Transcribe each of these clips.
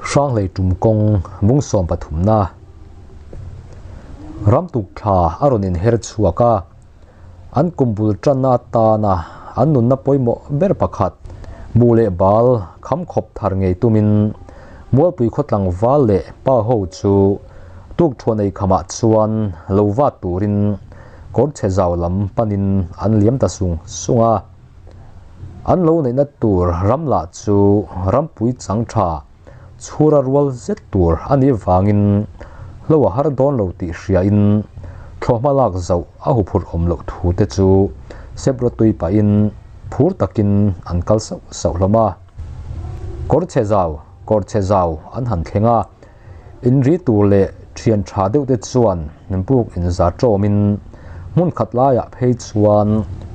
Hranghlei tum kawng mung sawm pathumna ram tuk thla a rawn inher chhuak a, an kum bul tanna atana an nunna pawimawh ber pakhat buh leh bal kham khawp thar ngei tumin Mualpui khaw tlangval leh pa ho chu tuk thuan ei khamah chuan lo vat turin kawr chhe zau lam panin an liam ta sung sung a. An lo neihna tur ram lah chu rampui chang tha chhura rual zet tur a nih vangin hlo a har dawn lo tih hriain thlawhhma lak zoh a huphurh awm loh thu te chu sep rawtui pahin phur takin an kal sauh sauh hlawm a. Kawr chhe zau, kawr chhe zau an han thleng a, inri tur leh thian tha deuh te chuan buk inza tawmin hmun khat laiah phei chuan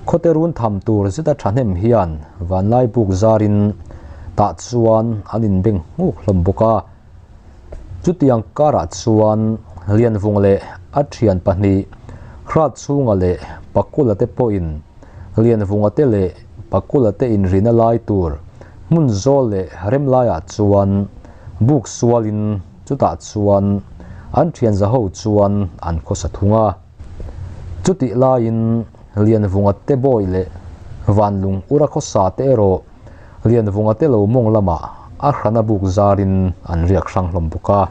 khawte run tham tur zeta thahnem hian vanlai buk zarin tah chuan an inbeng nghuk hlawm bawk a. Chutiang karah chuan Lianvung leh a thian pahnih Hratchhunga leh Pakula te pawhin Lianvunga te leh Pakula te inrina lai tur hmun zawl leh rem laiah chuan buk sualin chutah chuan an thian za ho chuan an khawsa thung a. Chutih laiin Lianvunga te bawi leh Vanlung ura khawsa te erawh Lianvunga te lo mawng lamah a hrana buk zarin an riak hrang hlawm bawk a.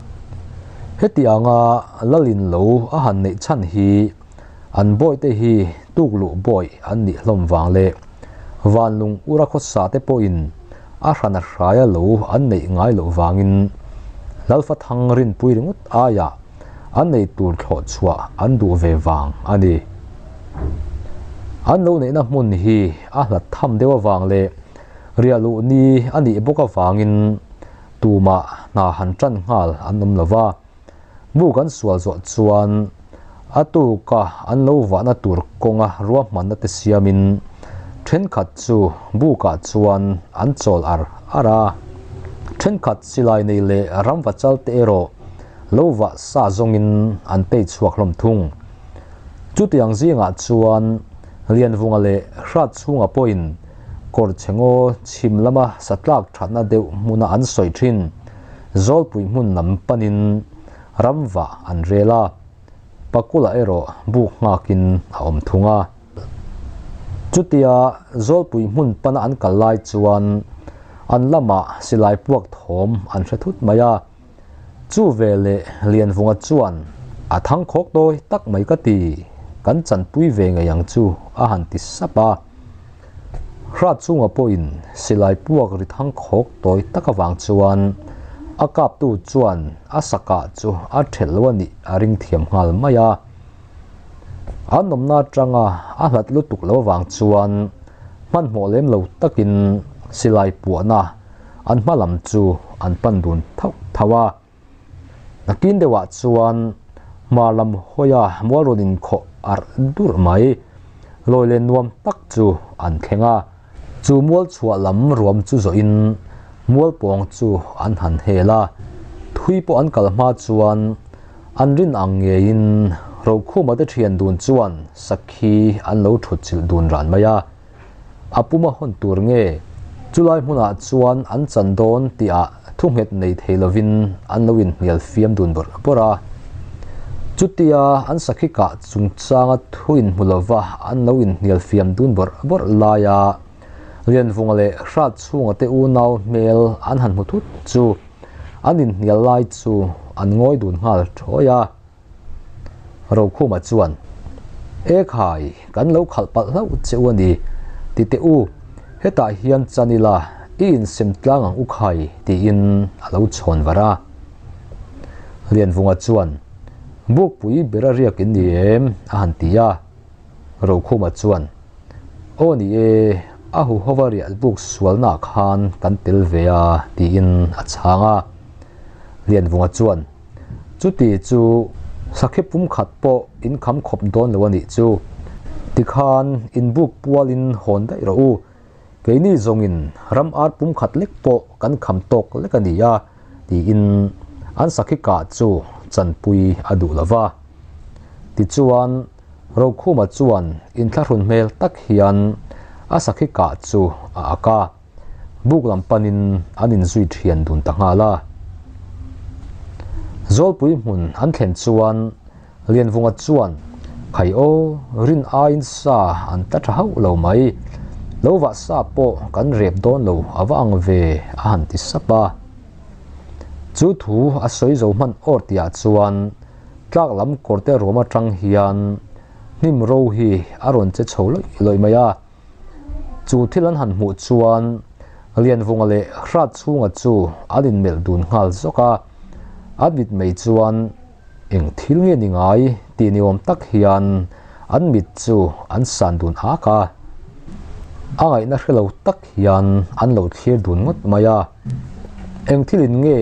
Hetianga Lalin lo a han neih chhan hi An bawihte hi tukluh bawih an nih hlawm vang leh Vanlung ura khawsa te pawhin a hrana hraia lo an neih ngai loh vangin Lalfathang rinpui ringawt aiah an nei tur thlawh chhuah an duh ve vang a ni. An lo neihna hmun hi a hlat tham deuh avang leh riahluh ni a nih bawk avangin tumah hna han tan nghal an awm lo va. Bu kan sual zawh chuan a tuka an lo vahna tur kawnga ruahmanna te siamin thenkhat chu bukah chuan an chawl ar ar a. Thenkhat silai nei leh ramva chal te erawh lo vah sa zawngin an tei chhuak hlawm thung. Chutiang zingah chuan Lianvunga leh Hratchhunga pawhin kawr chhe ngaw chhim lama satlak thatna deuh hmuna an sawi thin. Zawlpui hmun lam panin ramva an rel a, Pakula erawh buk nghakin a awm thung a. Chutia Zawlpui hmun pana an kal lai chuan an lamah silai puak thawm an hre thut mai a, chu veleh Lianvunga chuan a thang khawk tawi tak mai ka ti, kan chanpui ve ngei ang chu a han ti sap a. Hrat chunga pawhin silai puak ri thang khawk tawi tak avang chuan a kaptu chuan a sakah chu a thelh lo a nih a ring thiam nghal mai a. An awmna atanga a hlat lutuk lo avang chuan hmanhmawh lem lo takin silai puahna an hma lam chu an pan dun thauh thauh a. Nakin deuhah chuan hmar lam hawia mual rawn inkhawh arh durh mai. Lawi leh nuam tak chu an thleng a, chu mual chhuah lam ruam chu zawhin mual pawng chu an han hel a, thui pawh an kal hma chuan an rin ang ngeiin Rokhuma te thian dun chuan sakhi an lo thut chilh dun ran mai a, a puma hawn tur nge chulai hmunah chuan an chan dawn tihah thu nghet nei thei lovin an lo inhnial fiam dun bawrh bawrh a. Chutia an sakhi kah chungchanga thu inhmu lova an lo inhnial fiam dun bawrh bawrh laia Lianvunga leh Hratchhunga te unau hmel an han hmu thut chu an inhnial lai chu an ngawi dun nghal thawi a. Rokhuma chuan, E khai, kan lo khalh palh hlauh che u a ni, ti teh u, hetah hian chan ila i insem tlang ang u khai, tiin a lo chhawn var a. Lianvunga chuan, Bukpui bera riak in ni em? a han ti a. Rokhuma chuan, Aw ni e, a huhova riah buk sualnaah khan kan tel ve a, tiin a chhang a. Lianvunga chuan, Chuti chu sakhi pum khat pawh in kham khawp dawn lo a nih chu. Tikhan in buk pualin hawn daih rawh u. Keini zawngin ram ar pum khat lek pawh kan kham tawk lek a ni a, tiin an sakhi kah chu chanpui a duh lo va. Tichuan, Rokhuma chuan inthlahrun hmel tak hian a sakhi kah chu a ak a. Buk lam panin an inzui thian dun ta nghal a. Zawlpui hmun an thlen chuan Lianvunga chuan, Khai aw, rin aiin sa an tla tha hauh lo mai. Lo vah sa pawh kan rep dawn lo a va ang ve, a han ti sap a. Chu thu a sawi zo hman awr tihah chuan tlak lam kawrte ruam atang hian hnim ro hi a rawn che chho lawih lawih mai a. Chu thil an han hmuh chuan Lianvunga leh Hratchhunga chu an inmelh dun nghal zawk a, an mitmei chuan eng thil nge ni ngai tih ni awm tak hian an mit chu an san dun ak a. A ngaihna hre lo tak hian an lo thlir dun ngawt mai a. Eng thilin nge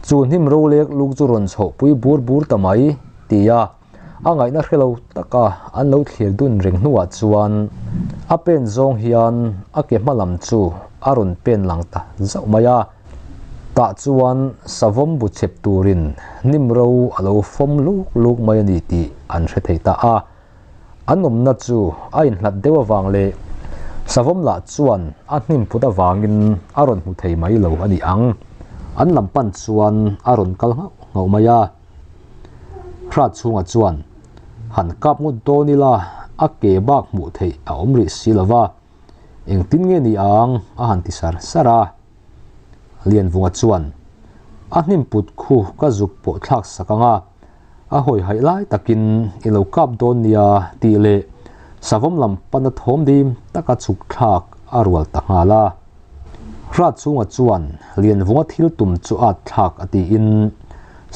chu hnim rolek luk chu rawn chhohpui bur bur ta mai tia A ngaihna hre lo taka an lo thlir dun reng hnuah chuan a pen zawng hian a ke hma lam chu a rawn pen lang ta zauh mai a. Tah chuan savawm bu chep turin hnim ro a lo fawm luk luk mai a ni tih an hre thei ta a. An awmna chu a inhlat deuh avang leh savawm lah chuan a hnim put avangin a rawn hmu thei mai lo a ni ang. An lam pan chuan a rawn kal nghauh nghauh mai a. Hrat chhungah chuan han kap ngawt dawn ila a ke bak hmuh theih a awm rih si lo va, engtin nge ni ang a han ti sar sar a. Lianvunga chuan a hnim put khu ka zuk pawh thlak sak ang a, a hawi haih lai takin i lo kap dawn nia tih leh savawm lam pana thawm dim taka chhuk thlak a rual ta nghal a. Hrat chhungah chuan Lianvunga thil tum chu at thlak a tiin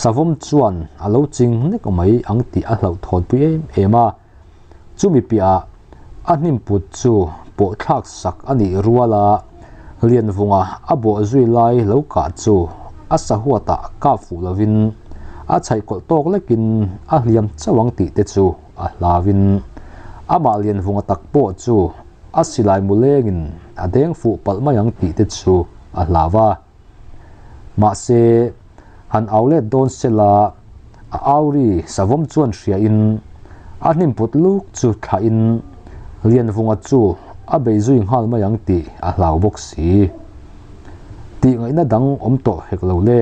Savawm chuan a lo ching nek mai ang tih a hlauhthawnpui em em a. Chumi piahah a hnim put chu pawh thlak sak a nih ruala Lianvunga a bawh zui lai lo kah chu a sahuatah kap fuh lovin a chhaihkawlh tawk lekin a hliam chauh ang tih te chu a hlauin amah Lianvunga tak pawh chu a silai mu lengin a deng fuh palh mai ang tih te chu a hlau a. Mahse, han au let dawn sela a auri savawm chuan hriain a hnim put luk chu thlahin Lianvunga chu a bei zui nghal mai ang tih a hlau bawk si. Tih ngaihna dang awm tawh hek lo le.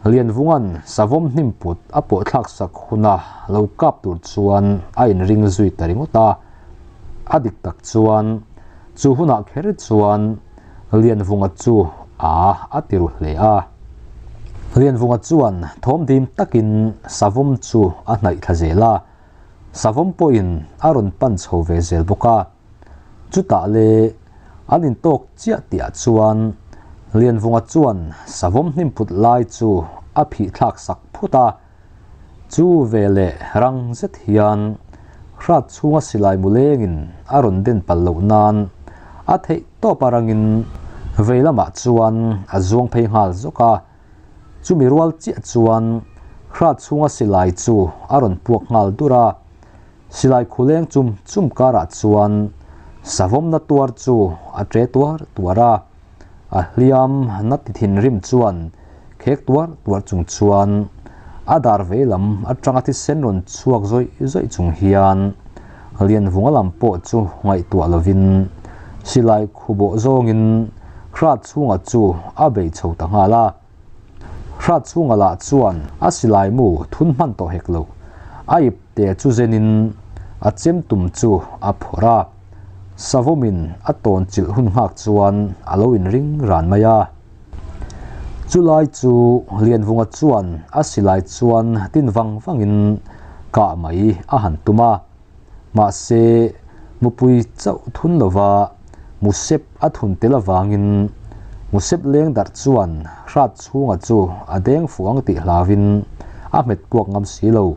Lianvunga'n savawm hnim put a pawh thlak sak huna lo kap tur chuan a inring zui ta ringawt a. A dik tak chuan chu hunah kher chuan Lianvunga chu a a ti ru hle a. Lianvunga chuan thawm dim takin savawm chu a hnaih thla zel a, savawm pawhin a rawn pan chho ve zel bawk a. Chutah le an intawk chiah tihah chuan Lianvunga chuan savawm hnim put lai chu a phih thlak sak phut a. Chu veleh rang zet hian hrat chhunga silai mu lengin a rawn den palh loh nan a theih tawp a rangin vei lamah chuan a zuang phei nghal zawk a. Chumi rual chiah chuan hrat chhunga silai chu a rawn puak nghal dur a. Silai khuleng chum chum karah chuan savawmna tuar chu a ṭe tuar tuar a, a hliam na ti thinrim chuan khek tuar tuar chung chuan a dar vei lam aṭanga thisen rawn chhuak zawih zawih chung hian Lianvunga lam pawh chu ngaihtuah lovin silai khubawh zawngin hrat chhunga chu a bei chho ta nghal a. Hrat chhunga lah chuan a silai mu thun hman tawh hek lo. A ip te chu zenin a chem tum chu a phawrh a, savawmin a tawn chilh hun nghak chuan a lo inring ran mai a. Chulai chu Lianvunga chuan a silai chuan tin vang vangin kah mai a han tum a. Mahse, mupui chauh thun lova musep a thun tel avangin musep leng darh chuan hrat chhunga chu a deng fuh ang tih hlauin a hmet puak ngam si lo.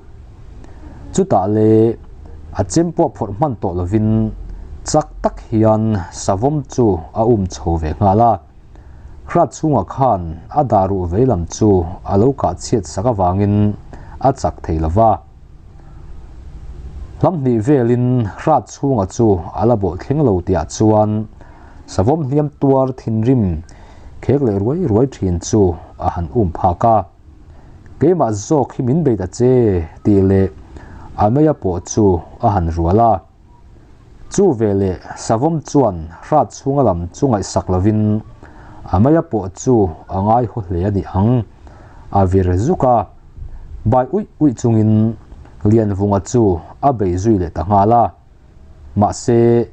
Chutah le a chem pawh phawrh hman tawh lovin chak tak hian savawm chu a um chho ve nghal a. Hrat chhungah khan a dah ruh vei lam chu a lo kah chhiat sak avangin a chak thei lova. Hlam hnih velin hrat chhunga chu a la bawh thleng lo tihah chuan savawm hliam tuar thinrim khek leh ruai ruai thin chu a han um phak a. Keimah zawk hi min bei ta che tih leh a meia pawh chu a han rual a. Chu veleh savawm chuan hrat chhunga lam chu ngaihsak lovin a meia pawh chu a ngai haw hle a ni ang, a vir zuk a. Bai uih uih chungin Lianvunga chu a bei zui leh ta nghal a. Mahse,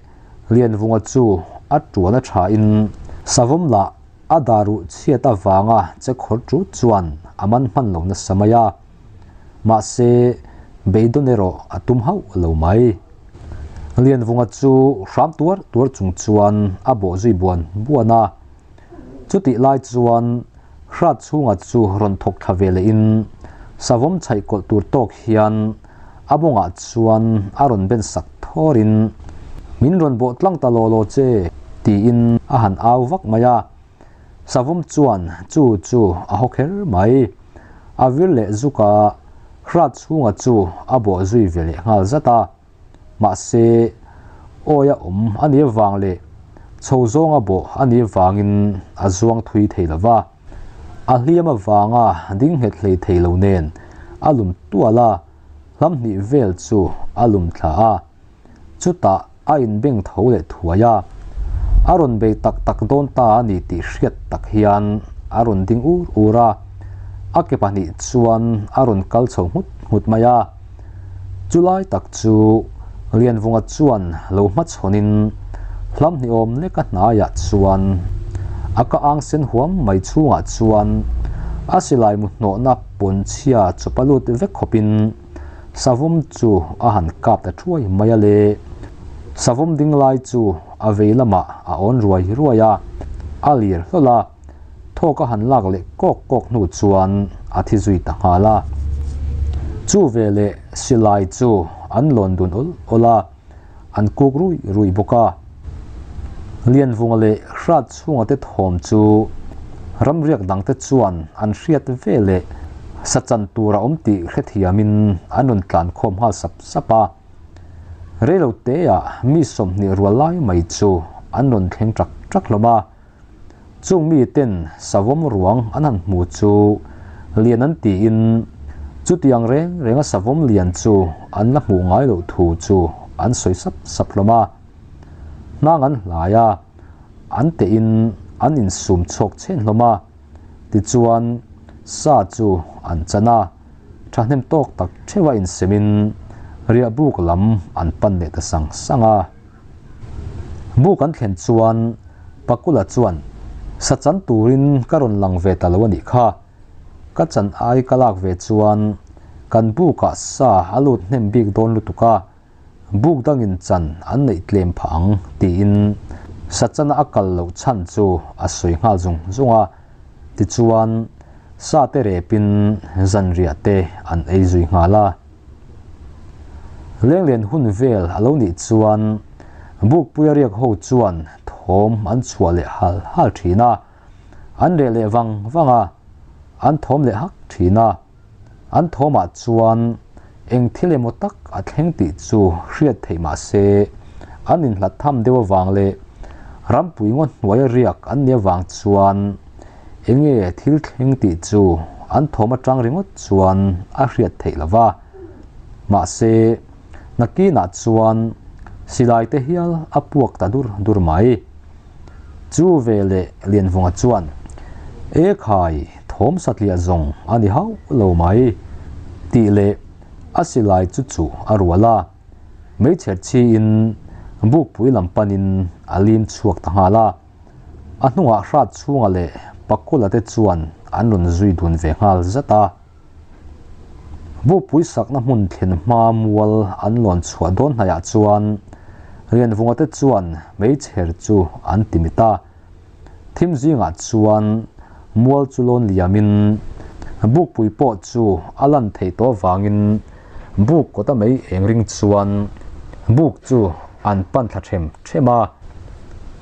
Lianvunga chu a tuan a thain savawm lah a daruh chhiat avanga che khawr tut chuan a man hman lo nasa mai a. Mahse, beidawn erawh a tum hauh lo mai. Lianvunga chu hram tuar tuar chung chuan a bawh zui buan buan a. Chutih lai chuan hrat chhunga chu rawn thawk thla ve lehin savawm chhaih kawlh tur tawk hian a mawngah chuan a rawn ben sak thawrin, Min rawn bawh tlang ta law law che, tiin a han au vak mai a. Savawm chuan chu chu a haw kher mai. A vir leh zuk a, hrat chhunga chu a bawh zui ve leh nghal zat a. Mahse, awi a awm a nih avang leh chho zawnga bawh a nih avangin a zuang thui thei lo va. A hliam avanga ding nghet hlei thei lo nen a lum tual a, hlam hnih vel chu a lum thla a. Chutah a inbeng tho leh thuai a, a rawn bei tak tak dawn ta a ni tih hriat tak hian a rawn ding ur ur a, a ke pahnih chuan a rawn kal chho nghut nghut mai a. Chulai tak chu Lianvunga chuan lo hmachhawnin hlam hniawm leka hnaiah chuan a ka ang sen huam mai chhungah chuan a silai mu hnawhna pawnchhia chawpa lut vek khawpin savawm chu a han kap ta thuai mai a le. Savawm ding lai chu a vei lamah a awn ruai ruai a, a lir hlawl a. Thawk a han lak leh kawk kawk hnu chuan a thi zui ta nghal a. Chu veleh silai chu an lawn dun awl awl a, an kuk rui rui bawk a. Lianvunga leh Hrat chhunga te thawm chu ramriak dangte chuan an hriat veleh sa chan tur a awm tih hrethiamin an rawn tlan khawm nghal sap sap a. Reiloteah mi 20 rual lai mai chu an rawn thleng ṭak ṭak hlawm a. Chung miten savawm ruang an han hmu chu lian an tiin chutiang reng renga savawm lian chu an la hmuh ngai loh thu chu an sawi sap sap hlawm a. Hnang an hlai a, an tehin an insum chhawk chhen hlawm a, tichuan sa chu an chan a, thahnem tawk tak theuha insemin riahbuk lam an pan leh ta sang sang a. Buk an thlen chuan Pakula chuan, Sa chan turin ka rawn lang ve ta lo a nih kha. Ka chan ai ka lak ve chuan kan bukah sa a lut hnem bik dawn lutuk a, buk dangin chan an neih tlem phah ang, tiin sa chana a kal loh chhan chu a sawi nghal zung zung a. Tichuan, sa te repin zanriah te an ei zui nghal a. Lenglian hun vel a lo nih chuan Bukpuia riak ho chuan thawm an chhuah leh hal hal thin a, an reh leh vang vang a, an thawm leh hak thin a. An thawmah chuan eng thil emaw tak a thleng tih chu hriat theih mah se an inhlat tham deuh avang leh rampui ngaw hnuaia riak an nih avang chuan Enge thil thleng tih chu an thawm atang ringawt chuan a hriat theih lo va. Mahse, nakinah chuan silai te hial a puak ta dur dur mai. Chu veleh Lianvunga chuan, E khai, thawm satliah zawng a ni hauh lo mai, tih leh a silai chu chuh a rual a. Meichher chhiin bukpui lam panin a lim chhuak ta nghal a. A hnungah hrat chhunga leh Pakula te chuan an rawn zui dun ve nghal zat a. Bukpui sakna hmun thlen hma mual an lawn chhuah dawn hnaiah chuan Rianvunga te chuan hmeichher chu an ti mit a. Thim zingah chuan mual chu lawn liamin Bukpui pawh chu a lan theih tawh avangin buk kawta mei eng ring chuan buk chu an pan thla them them a.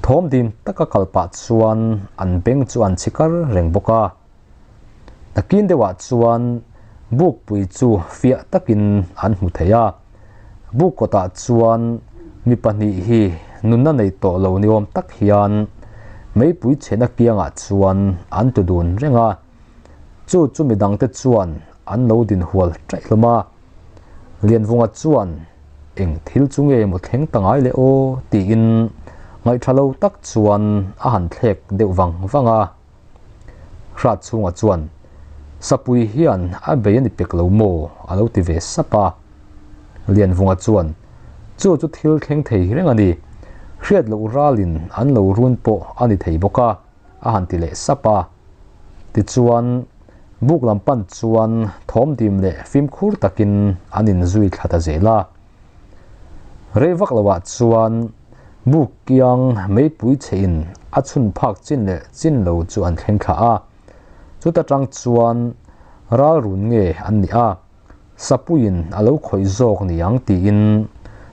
Thawm dim taka kal pah chuan an beng chu an chhi kar reng bawk a. Nakin deuhah chuan bukpui chu fiah takin an hmu thei a. Buk kawtah chuan mi pahnih hi nunna nei tawh lo ni awm tak hian meipui chhena kiangah chuan an tu dun reng a. Chu chu midangte chuan an lo din hual ṭaih hlawm a. Lianvunga chuan eng thil chu nge maw thleng ta ngai le aw tiin ngaihṭha lo tak chuan a han thlek deuh vang vang a. Hrat chhungah chuan. Sapui hian a bei a ni pek lo maw? a lo ti ve sap a. Lianvunga chuan, Chu chu thil thleng thei reng a ni. Hriat loh ralin an lo run pawh a ni thei bawk a, a han ti leh sap a. Tichuan, buk lam pan chuan thawm dim leh fimkhur takin an inzui thla ta zel a. Rei vak loah chuan buk kiang meipui chhe in a chhun phak chin leh chin lo chu an thleng thla a. Chuta tang chuan ral run nge an nih a, sapuiin a lo khawih zawk niang tiin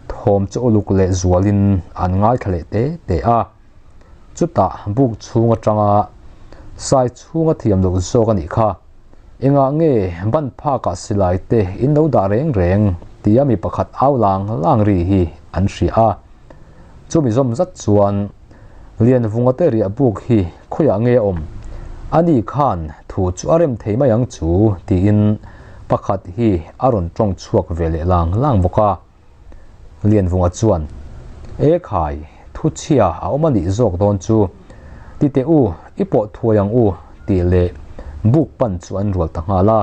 thawm chu uluk leh zualin an ngaithla leh te te a. Chutah buk chhung atanga sai chhunga thiam loh zawk a nih kha. Engah nge ban phakah silai te in lo dah reng reng tia mi pakhat au lang lang ri hi an hria a. Chumi zawm zat chuan Lianvunga te riah buk hi khawiah nge a awm? Ani khan thu chu a rem thei mai ang chu tiin pakhat hi a rawn tawng chhuak ve leh lang lang bawk a. Lianvunga chuan, E khai, thu chhia a awm a nih zawk dawn chu. Ti teh u, i pawh thuai ang u, tih leh buk pan chu an rual ta nghal a.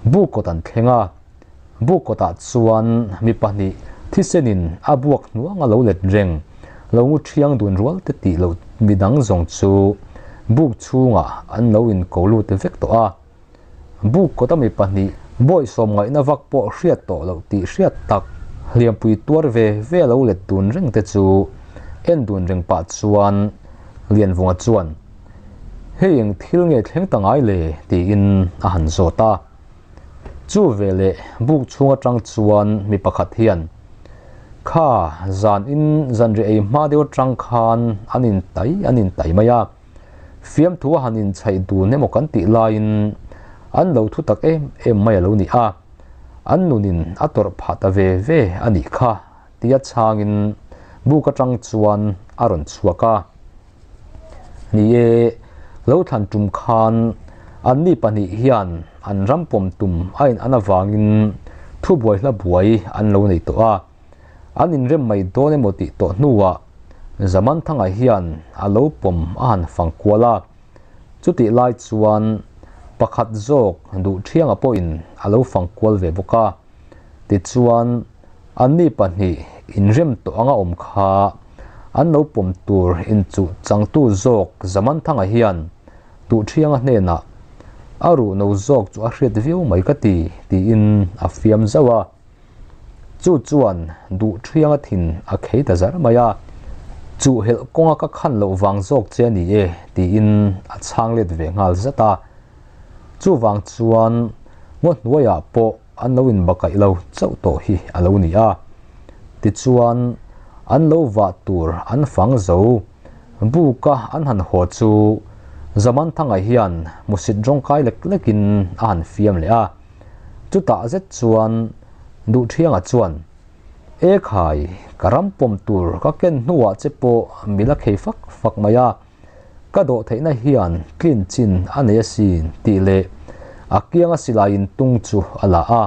Buk kawt an thleng a, buk kawtah chuan mi pahnih thisenin a buak hnuang a lo let reng, lo ngu thiang dun rual te tih loh midang zawng chu buk chhungah an lo inko lut vek tawh a. Buk kawta mi pahnih bawihsawm ngaihna vak pawh hriat tawh loh tih hriat tak hliampui tuar ve ve a lo let dun reng te chu en dun reng pah chuan Lianvunga chuan, Hei eng thil nge thleng ta ngai le? tiin a han zawt a. Chu veleh buk chhung atang chuan mi pakhat hian, Kha, zan in zanriah ei hma deuh atang khan an intai an intai mai a. Fiamthu a han inchhaih dun emaw kan tih laiin an lo thu tak em em mai a lo ni a, an nunin a tawrh phah ta ve ve a nih kha tia chhangin buk atang chuan a rawn chhuak a. Ni e, lo thlan tum khan anni pahnih hian an ram pawm tum a in an avangin thubuai hla buai an lo nei tawh a. An inrem mai dawn emaw tih tawh hnuah Zamanthanga hian a lo pawm a han fang kual a, chutih lai chuan pakhat zawk duh thianga pawhin a lo fang kual ve bawk a. Tichuan, anni pahnih inrem tawh anga awm kha an lo pawm tur inchuh changtu zawk Zamanthanga hian Tuhthianga hnenah a ruhno zawk chu a hriat viau mai ka ti, tiin a fiam zauh a. Chu chuan duh thianga thin a khei ta zar mai a, Chuh helh kawnga ka khan loh vang zawk che a ni e, tiin a chhang let ve nghal zat a. Chuvang chuan ngaw hnuaiah pawh an lo inbakaih lo chauh tawh hi a lo ni a. Tichuan, an lo vah tur an fang zo. Buka an han haw chu Zamanthanga hian hmusit rawngkai lek lekin a han fiam leh a. Chutah zet chuan Duhthianga chuan, E khai, ka ram pawm tur ka ken hnuah che pawh mi la khei fak fak mai a, ka dawh theihna hian tlin chin a nei asin tih leh a kianga silai in tung chu a la a,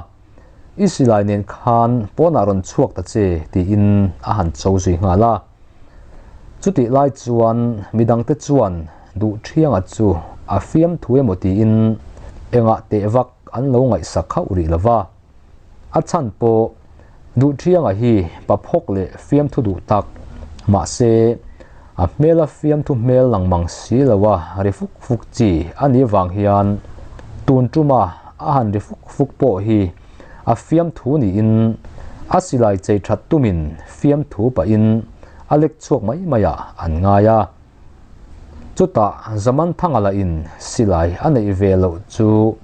I silai nen khan pawnah rawn chhuak ta che tiin a han cho zui nghal a. Chutih lai chuan midangte chuan Duhthianga chu a fiamthu emaw tiin engah teh vak an lo ngaihsak khauh rih lo va. A chhan pawh Duhthianga hi pa phawk leh fiamthu duh tak, mahse a hmela fiamthu hmel lang mang si loa ri fuk fuk chi a nih vang hian tun tuma a han ri fuk fuk pawh hi a fiamthu niin a silai chei that tumin fiamthu pahin a lek chhuak mai maiah an ngai a. Chutah Zamanthanga lahin silai a neih ve loh chu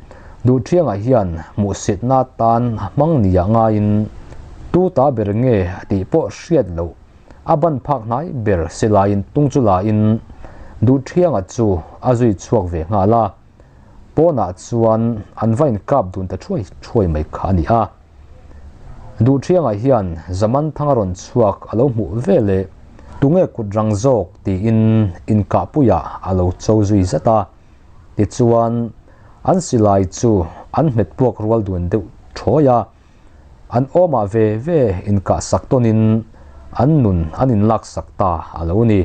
Duhthiangah hian hmuhsitna atan a hmang nia ngaiin tu ta ber nge tih pawh hriat loh a ban phak hnai ber silaiin tung chu lain Duhthianga chu a zui chhuak ve nghal a. Pawnah chuan an va inkap dun ta thuai thuai mai kha a ni a. Duhthiangah hian Zamanthanga rawn chhuak a lo hmuh ve leh tunge kut rang zawk tiin inkahpuiah a lo cho zui zat a. Tichuan, an silai chu an hmet puak rual dun deuh thawi a. An awmah ve ve inkah sak tawnin an nun an inlaksak ta a lo ni.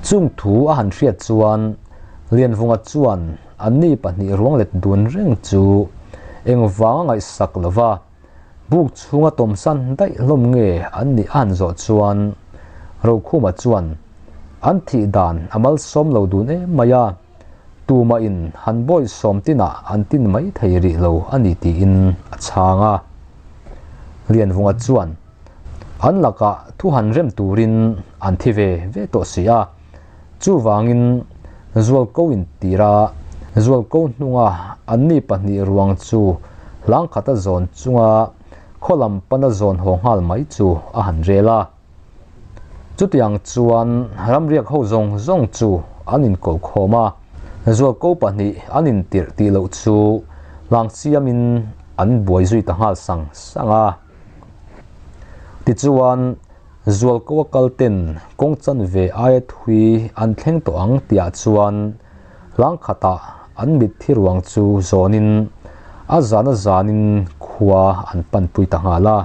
Chung thu a han hriat chuan Lianvunga chuan anni pahnih ruang let dun reng chu engvanga ngaihsak lova buk chhunga tawmsan daih hlawm nge an nih a han zawh chuan Rokhuma chuan an thih dan a malsawm lo dun em mai a, tumah in han bawisawm tinah an tin mai thei rih lo a ni tiin a chhang a. Lianvunga chuan an lakah thu han rem turin an thi ve ve tawh si a, chuvangin Zualko intir a, Zualko hnunga anni pahnih ruang chu hlangkhata zawn chunga khaw lam pana zawn haw nghal mai chu a han rel a. Chutiang chuan ramriak ho zawng zawng chu an inko khawm a, Zualko pahnih an intirh tih loh chu hlang siamin an buai zui ta nghal sang sang a. Tichuan, Zualko a kal ten kawng chanve aia thui an thleng tawh ang tihah chuan hlang khatah an mitthi ruang chu zawnin a zan a zanin khua an panpui ta nghal a.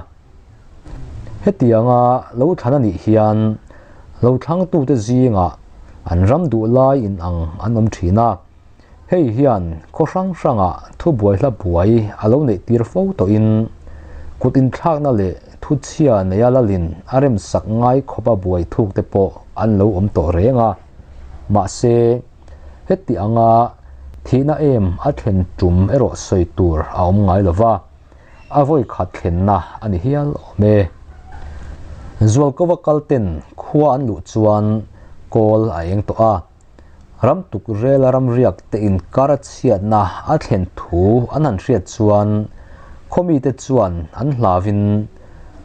Hetianga lo thlan a nih hian lo thlangtute zingah an ram duh lai in ang an awm thin a, hei hian khaw hrang hrangah thu buai hla buai a lo neih tir fo tawhin kut inthlakna leh thu chhia neia lalin a remsak ngai khawpa buai thuk te pawh an lo awm tawh reng a. Mahse, heti anga thihna em a thlen tum erawh sawi tur a awm ngai lova. A vawi khat thlenna a ni hial awm e. Zualkova kal ten khua an luh chuan kawl a eng tawh a. Ram tuk rela ramriak te inkar a chhiatna a thlen thu an han hriat chuan khaw mite chuan an hlavin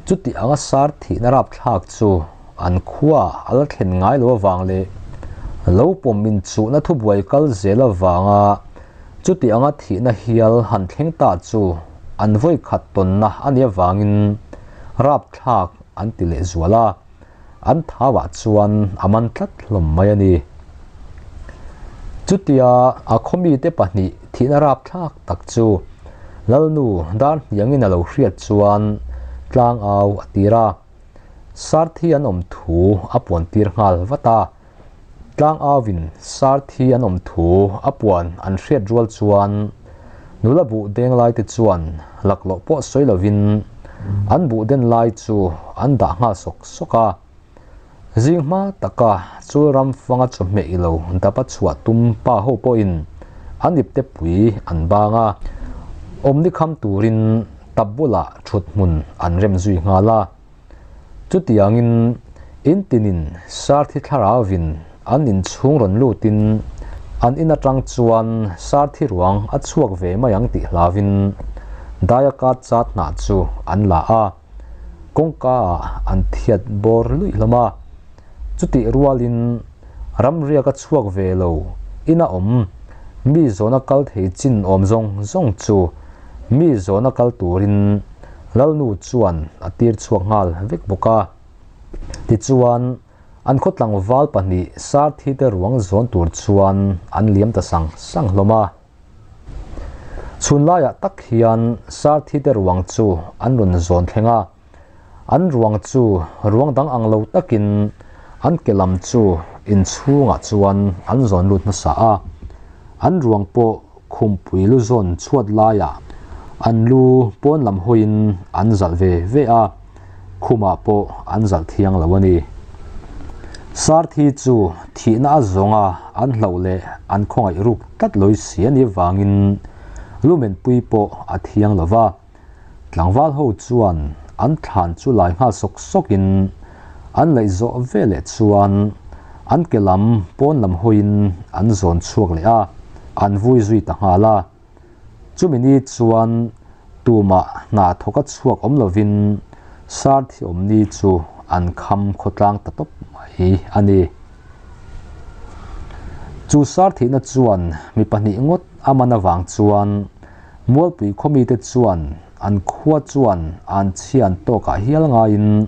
chuti anga sar thihna rapthlak chu an khua a la thlen ngai lo avang leh lo pawm inchuhna thubuai kal zel avanga Chuti anga thihna hial han thleng ta chu an vawi khat tawnna a nih avangin rapthlak an ti leh zual a, an thauah chuan a man tlat hlawm mai a ni. Chutia a khawmite pahnih thihna rapthlak tak chu Lalnu Darhniangin a lo hriat chuan tlangau a tir a, Sarthi an awm thu a puan tir nghal vat a. Tlangauin Sarthi an awm thu a puan an hriat rual chuan nula buh deng lai te chuan laklawh pawh sawi lovin an buh den lai chu an dah nghal sawk sawk a. Zing hma taka chul ram fanga chawhmeh i lo dapa chhuah tum pa ho pawhin an ipte pui an bang a, awmni kham turin tap bulah thut hmun an rem zui nghal a. Chutiangin in tinin Sarthi thlarauvin an inchhung rawn lutin an in atang chuan Sarthi ruang a chhuak ve mai ang tih hlauvin Dayaka chat hnah chu an la a, kawngka ah an thiat bawr luih hlawm a. Chutih rualin ramriak a chhuak ve lo ina awm mi zawna kal thei chin awm zawng zawng chu mi zawna kal turin Lalnu chuan a tir chhuak nghal vek bawk a. Tichuan, an khaw tlangval pahnih Sarthi te ruang zawn tur chuan an liam ta sang sang hlawm a. Chhun laiah tak hian Sarthi te ruang chu an rawn zawn thleng a. An ruang chu ruang dang ang lo takin an ke lam chu inchhungah chuan an zawn lut hmasa a. An ruang pawh Khumpui lu zawn chhuat laiah an lu pawn lam hawiin an zalh ve ve a, khumah pawh an zalh thiang lo a ni. Sarthi chu thihna a zawnga an hlauh leh an khawngaih ruk tlat lawi si a nih vangin lumenpui pawh a thiang lo va. Tlangval ho chuan an thlan chu lai nghal sawk sawkin an laih zawh ve leh chuan an ke lam pawn lam hawiin an zawn chhuak leh a, an vui zui ta nghal a. Chumi ni chuan tumah hna thawka chhuak awm lovin Sarthi awmni chu an kham khawtlang ta tawp mai a ni. Chu Sarthihna chuan mi pahnih ngawt a man avang chuan Mualpui khawmite chuan an khua chuan an chhian tawkah hial ngaiin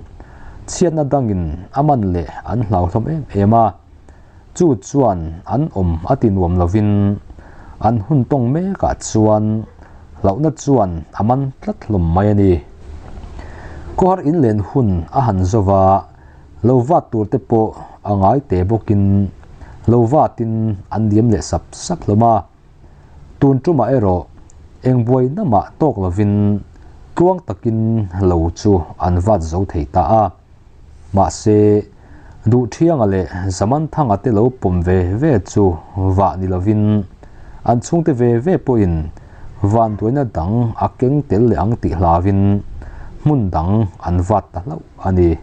chhiatna dangin a man leh an hlauhlawm em em a, chu chuan an awm a ti nuam lovin an hun tawng mekah chuan hlauhna chuan a man tlat hlawm mai a ni. Khawhar inlen hun a han zo va, lo vat tur te pawh a ngai te bawkin Lo vatin an liam leh sap sap hlawm a. Tun tumah erawh eng buaina mah tawk lovin tluang takin lo chu an vat zo thei ta a. Mahse, Duhthianga leh Zamanthanga te lo pawm ve ve chu vah ni lovin an chhungte ve ve pawhin vanduaina dang a keng tel leh ang tih hlauin hmun dang an vat ta hlauh a ni.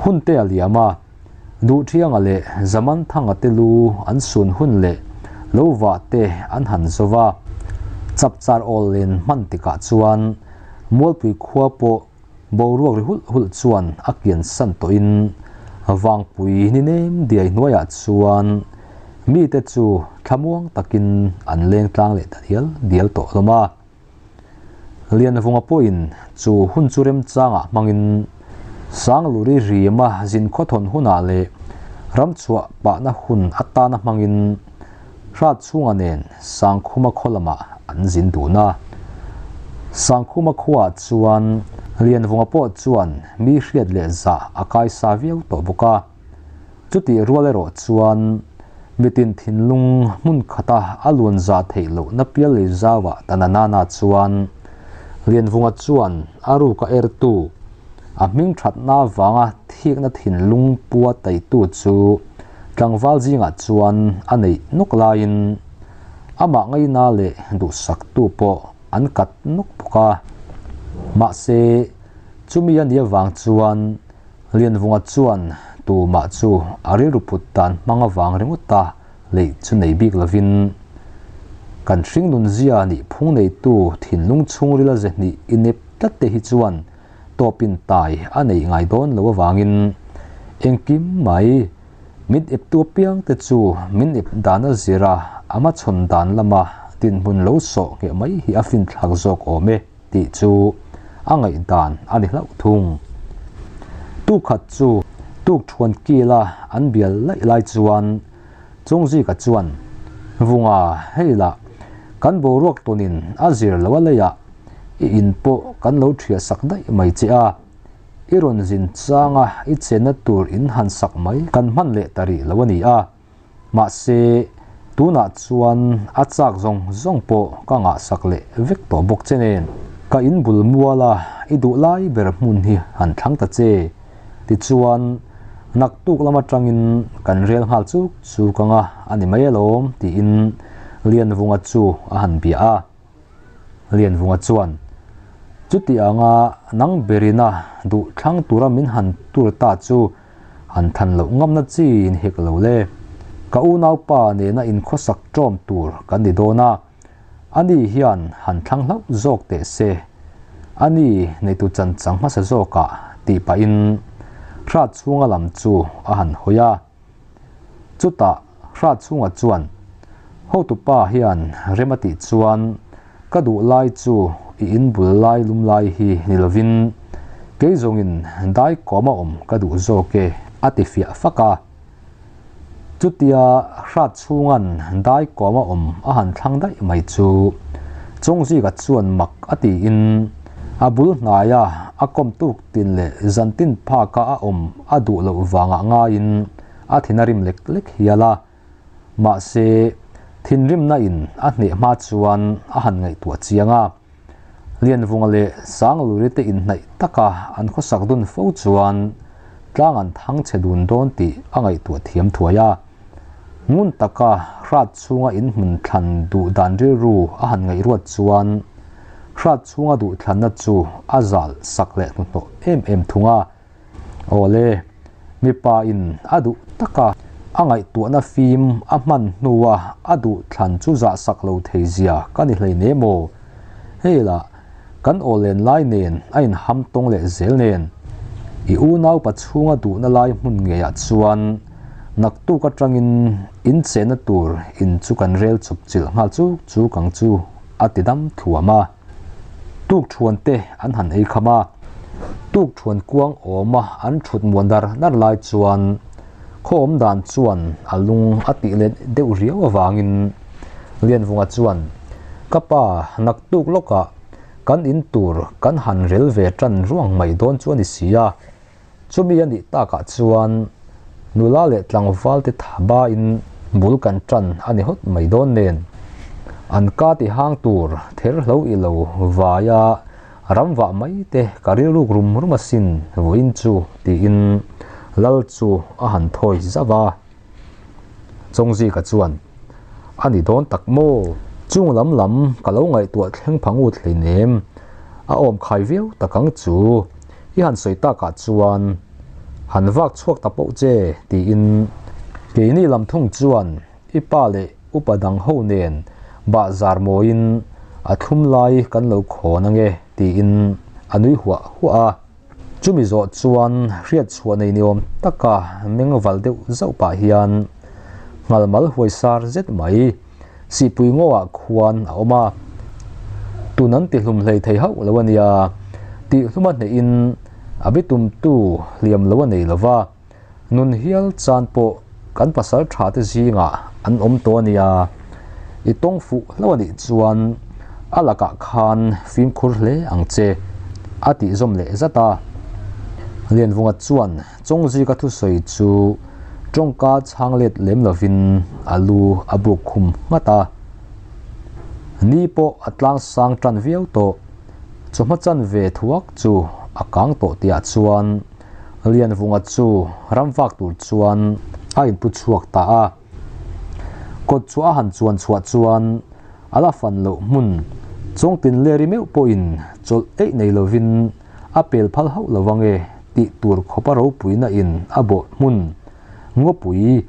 Hunte a liam a. Duhthianga leh Zamanthanga te lu an sun hun leh lo vah te an han zo va, chapchar awl len hman tikah chuan Mualpui khua pawh boruak ri hulh hulh chuan a kian san tawhin Vangpui ni nem diai hnuaiah chuan mite chu thlamuang takin an leng tlang leh ta dial dial tawh hlawm a. Lianvunga pawhin chu hun chu remchangah hmangin Sangluri rima zin khawthawn hunah leh ramchhuah pahna hun atana hmangin Hratchhunga nen Sangkhuma khaw lamah an zin dun a. Sangkhuma khuaah chuan Lianvunga pawh chuan mi hriat leh zah a kaisa viau tawh bawk a. Chutih rual erawh chuan mitin thinlung hmun khata a luan za theih lohna pial lei zauah Tananana chuan Lianvunga chuan a ruka ertu, a hming thatna avanga thikna thinlung pua taitu chu tlangval zingah chuan a neih nawk laiin amah ngaina leh duhsaktu pawh an kat nawk bawk a. Mahse, chumi a nih avang chuan Lianvunga chuan tumah chu a rilru put dan hmang avang ringawt a leih chu nei bik lovin, Kan hringnun zia nih phung neitu thinlung chhungrila ze hnih i nep tlat te hi chuan tawpin tai a neih ngai dawn lo avangin engkim mai min eptu apiang te chu min ep dan a zir a, a hmachhawn dan lama dinhmun lo sawh ngheh mai hi a finthlak zawk awm e. Tih chu a ngaihdan a ni hlauh thung. Tuk khat chu tuk thuan kila an bial laih lai chuan Chungzika chuan, Vunga, hei lah, kan boruak tawnin a zir lo a leiah i in pawh kan lo thiah sak daih mai che a, i rawn zin changa i chenna tur in han sak mai kan hman leh ta rih lo a ni a. Mahse, tunah chuan a chak zawng zawng pawh ka ngahsak leh vek tawh bawk che nen, ka in bul mual a, i duh lai ber hmun hi han thlang ta che. Tichuan, naktuk lam atangin kan rel nghal chuk chuk anga a ni mai alawm tiin Lianvunga chu a han bia a. Lianvunga chuan, Chuti anga nang berina duh thlang tura min han tur ta chu Han than loh ngamna chi in hek lo le. Ka unaupa nena inkhawsak ṭawm tur kan ni dawn a, ani hian han thlang hlauh zawk teh se. Ani neitu chanchang hmasa zawkah tih pahin Hrat chhunga lam chu a han hawi a. Chutah Hrat chhunga chuan, Hotupa hian rem a tih chuan Ka duh lai chu i in bul lai lum lai hi ni lovin kei zawngin dai kawm a awm ka duh zawk e a ti fiah fak a. Chutia hrat chhungan dai kawm a awm a han thlang daih mai chu Chawngzika chuan mak a tiin a bul hnaia a kawm tuk tin leh zantin phaka a awm a duh loh vangah ngaiin a thin a rim lek lek hial a. Mahse, thinrimna in a hneh hma chuan a han ngaihtuah chiang a. Lianvunga leh Sangluri te inhnaih taka an khawsak dun fo chuan tlang an thang chhe dun dawn tih a ngaihtuah thiam thuai a. Ngun taka hrat chhunga inhmun thlan duh dan rilru a han ngaihruat chuan hrat chhunga duhthlanna chu a zal sak leh hnuhnawh em em thung a. Awle, mipa in a duh taka a ngaihtuahna fim a hman hnua a duh thlan chu zah sak lo thei zia ka ni hlei ne maw? Hei lah, kan awlen lai nen a inham tawng leh zel nen, i unaupa chhunga duhna lai hmun ngeiah chuan naktuk atangin in chenna tur in chu kan rel chawp chilh nghal chuk chuk ang chu a ti dam thuam a. Tuk thuan te an han ei kham a, tuk thuan kuang awma an thut muan dar dar lai chuan khaw awm dan chuan a lung a tih let deuh riau avangin Lianvunga chuan, Ka pa, naktuk lawkah kan in tur kan han rel ve tan ruang mai dawn chu a ni si a, chumi a nih takah chuan Nula leh tlangval te thaba in bul kan tan a ni hawt mai dawn nen. An ka ti hang tur ther hlo i lo vai a, ram vah mai te ka rilruk rum rum asin vawiin chu tiin lal chu a han thawi zauh a. Chawngzika chuan, A ni dawn tak maw? Chung lam lam ka lo ngaihtuah thleng pha ngut hleinem, a awm khai viau tak ang chu. I han sawi takah chuan han vak chhuak ta poh che tiin keini lam thung chuan i pa leh upa dang ho nen bahzar mawiin a thlum lai kan lo khawn ange tiin a nui huah huah a. Chumi zawh chuan hriat chhuah nei ni awm taka meng val deuh zauh pah hian nghalmal huaisar zet mai Sihpui ngawah khuan a awm a, tun an tihlum hlei thei hauh lo a nia, tihhluma hnehin a bitumtu hliam lo a nei lo va, nun hial chan pawh kan pasal tha te zingah an awm tawh a nia, i tawng fuh hlauh a nih chuan a lakah khan fimkhur hle ang che, a tih zawm leh zat a. Lianvunga chuan Chawngzika thusawi chu tawngka chhang let lem lovin a lu a buk khum nghat a. Ni pawh a tlang sang tan viau tawh, chawhma chan ve thuak chu a kang tawh tihah chuan Lianvunga chu ram vak tur chuan a inpu chhuak ta a. Kawt chu a han chuan chhuah chuan a la fan loh hmun chawngtin leri meuh pawhin chawlh eih nei lovin a pel phal hauh lo ange tih tur khawpa ropuina in a bawh hmun ngawpui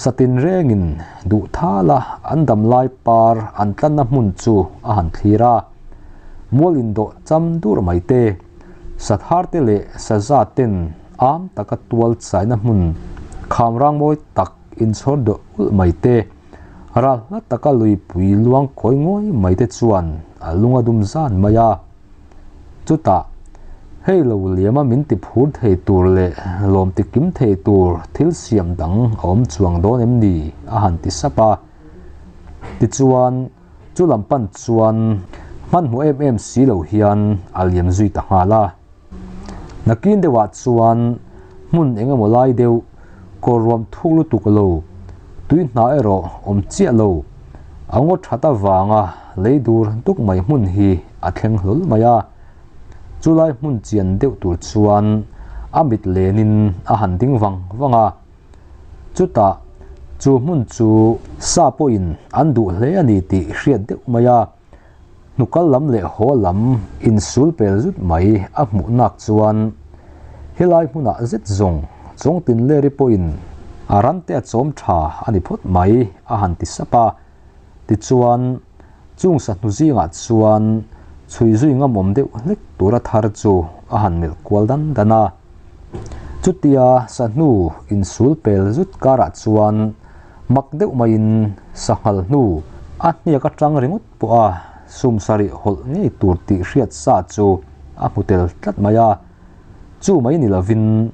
satin rengin duh thala an dam lai par an tlanna hmun chu a han thlir a. Mual indawh cham dur mai te, sathar te leh saza ten am taka tual chaina hmun kham rang mawi tak inchhawr dawh ulh mai te, ral hla taka luipui luang kawi ngawi mai te chuan a lung a dum zan mai a. Chutah, hei lo liama min ti phur thei tur leh lawm ti kim thei tur thil siam dang a awm chuang dawn em ni? a han ti sap a. Tichuan, chu lam pan chuan hmanhmawh em em si lo hian a liam zui ta nghal a. Nakin deuhah chuan hmun eng emaw lai deuh kawr ruam thuk lutuk lo, tui hna erawh awm chiah lo, a ngaw that avanga lei dur duk mai hmun hi a thleng hlawl mai a. Chulai hmun chian deuh tur chuan a mit lenin a han ding vang vang a. Chutah chu hmun chu sa pawhin an duh hle a ni tih hriat deuh mai a. Hnukal lam leh haw lam insul pel zut mai a hmuh nak chuan helai hmunah zet zawng Chawngtin Leri pawhin a ran te a chawm tha a ni phawt mai a han ti sap a. Tichuan chung sahnu zingah chuan chhui zui ngamawm deuh hlek tura thar chu a han melh kual dan dan a. Chutia sahnu insul pel zut karah chuan Mak deuh maiin sanghal hnu a hniak atang ringawt pawh a sum sarih hawlh ngei tur tih hriat sa chu a hmu tel tlat mai a. Chu mai ni lovin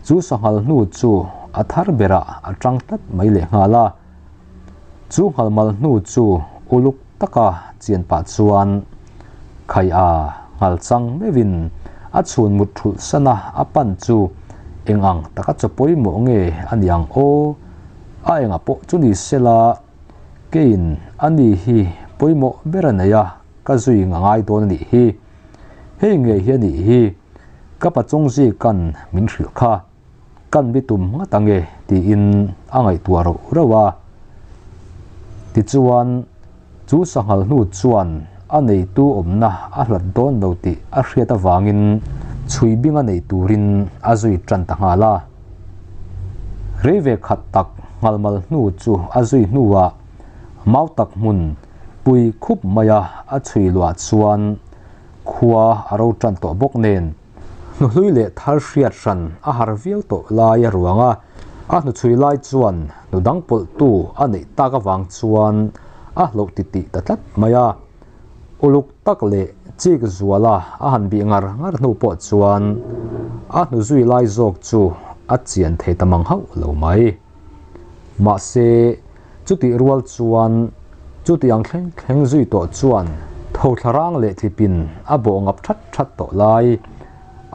chu sanghal hnu chu a thar berah a tang tlat mai lehnghal a. Chu nghalmal hnu chu uluk taka chian pah chuan khai a nghal chang meuhin a chhun mut thulh sana a pan chu eng ang taka chaw pawimawh nge a ni ang aw? A enga pawh chu ni sela keiin a ni hi pawimawh ber a nei a, ka zui nga ngai dawn a nih hi. Hei ngei hi a nih hi, ka pachawngzika'n min hrilh kha. Kan bi tum ngat ange tiin a ngaihtuah rauh rauh a. Tichuan, chu sanghal hnu chuan a neitu awmna a hlat dawn lo tih a hriat avangin chhui binga nei turin a zui tan ta nghal a. Rei ve khat tak nghalmal hnu chu a zui hnuah mau tak hmun pui khup maia a chhui luah chuan khua a ro tan tawh bawk nen. Hnuhlui leh thar hriat hran a har viau tawh lai a ruang a, a hnuchhui lai chuan hnu dang pawlhtu a neih tak avang chuan a hloh titih ta tlat mai a. Uluk tak leh chik zuala a han bih ngar ngar hnu pawh chuan a hnuzui lai zawk chu a chian thei ta mang hauh lo mai. Mahse, chutih rual chuan chutiang thleng thleng zui tawh chuan thotlarang leh tlipin a bawh ngap that that tawh lai.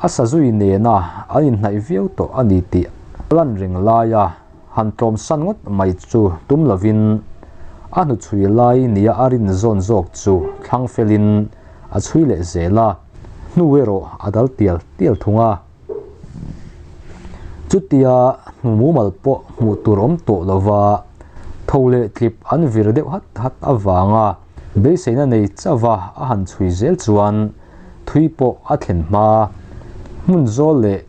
A sa zui nena an inhnaih viau tawh a ni tih. A lan reng laia han tlawmsan ngawt mai chu tum lovin a hnuchhui lai nia a rin zawn zawk chu thlang felin a chhui leh zel a, hnu erawh a dal tial tial thung a. Chutia hnu mumal pawh hmuh tur awm tawh lova tho leh tlip an vir deuh hat hat avanga beiseina nei chauha a han chhui zel chuan thui pawh a thlen hma. Hmun zawl leh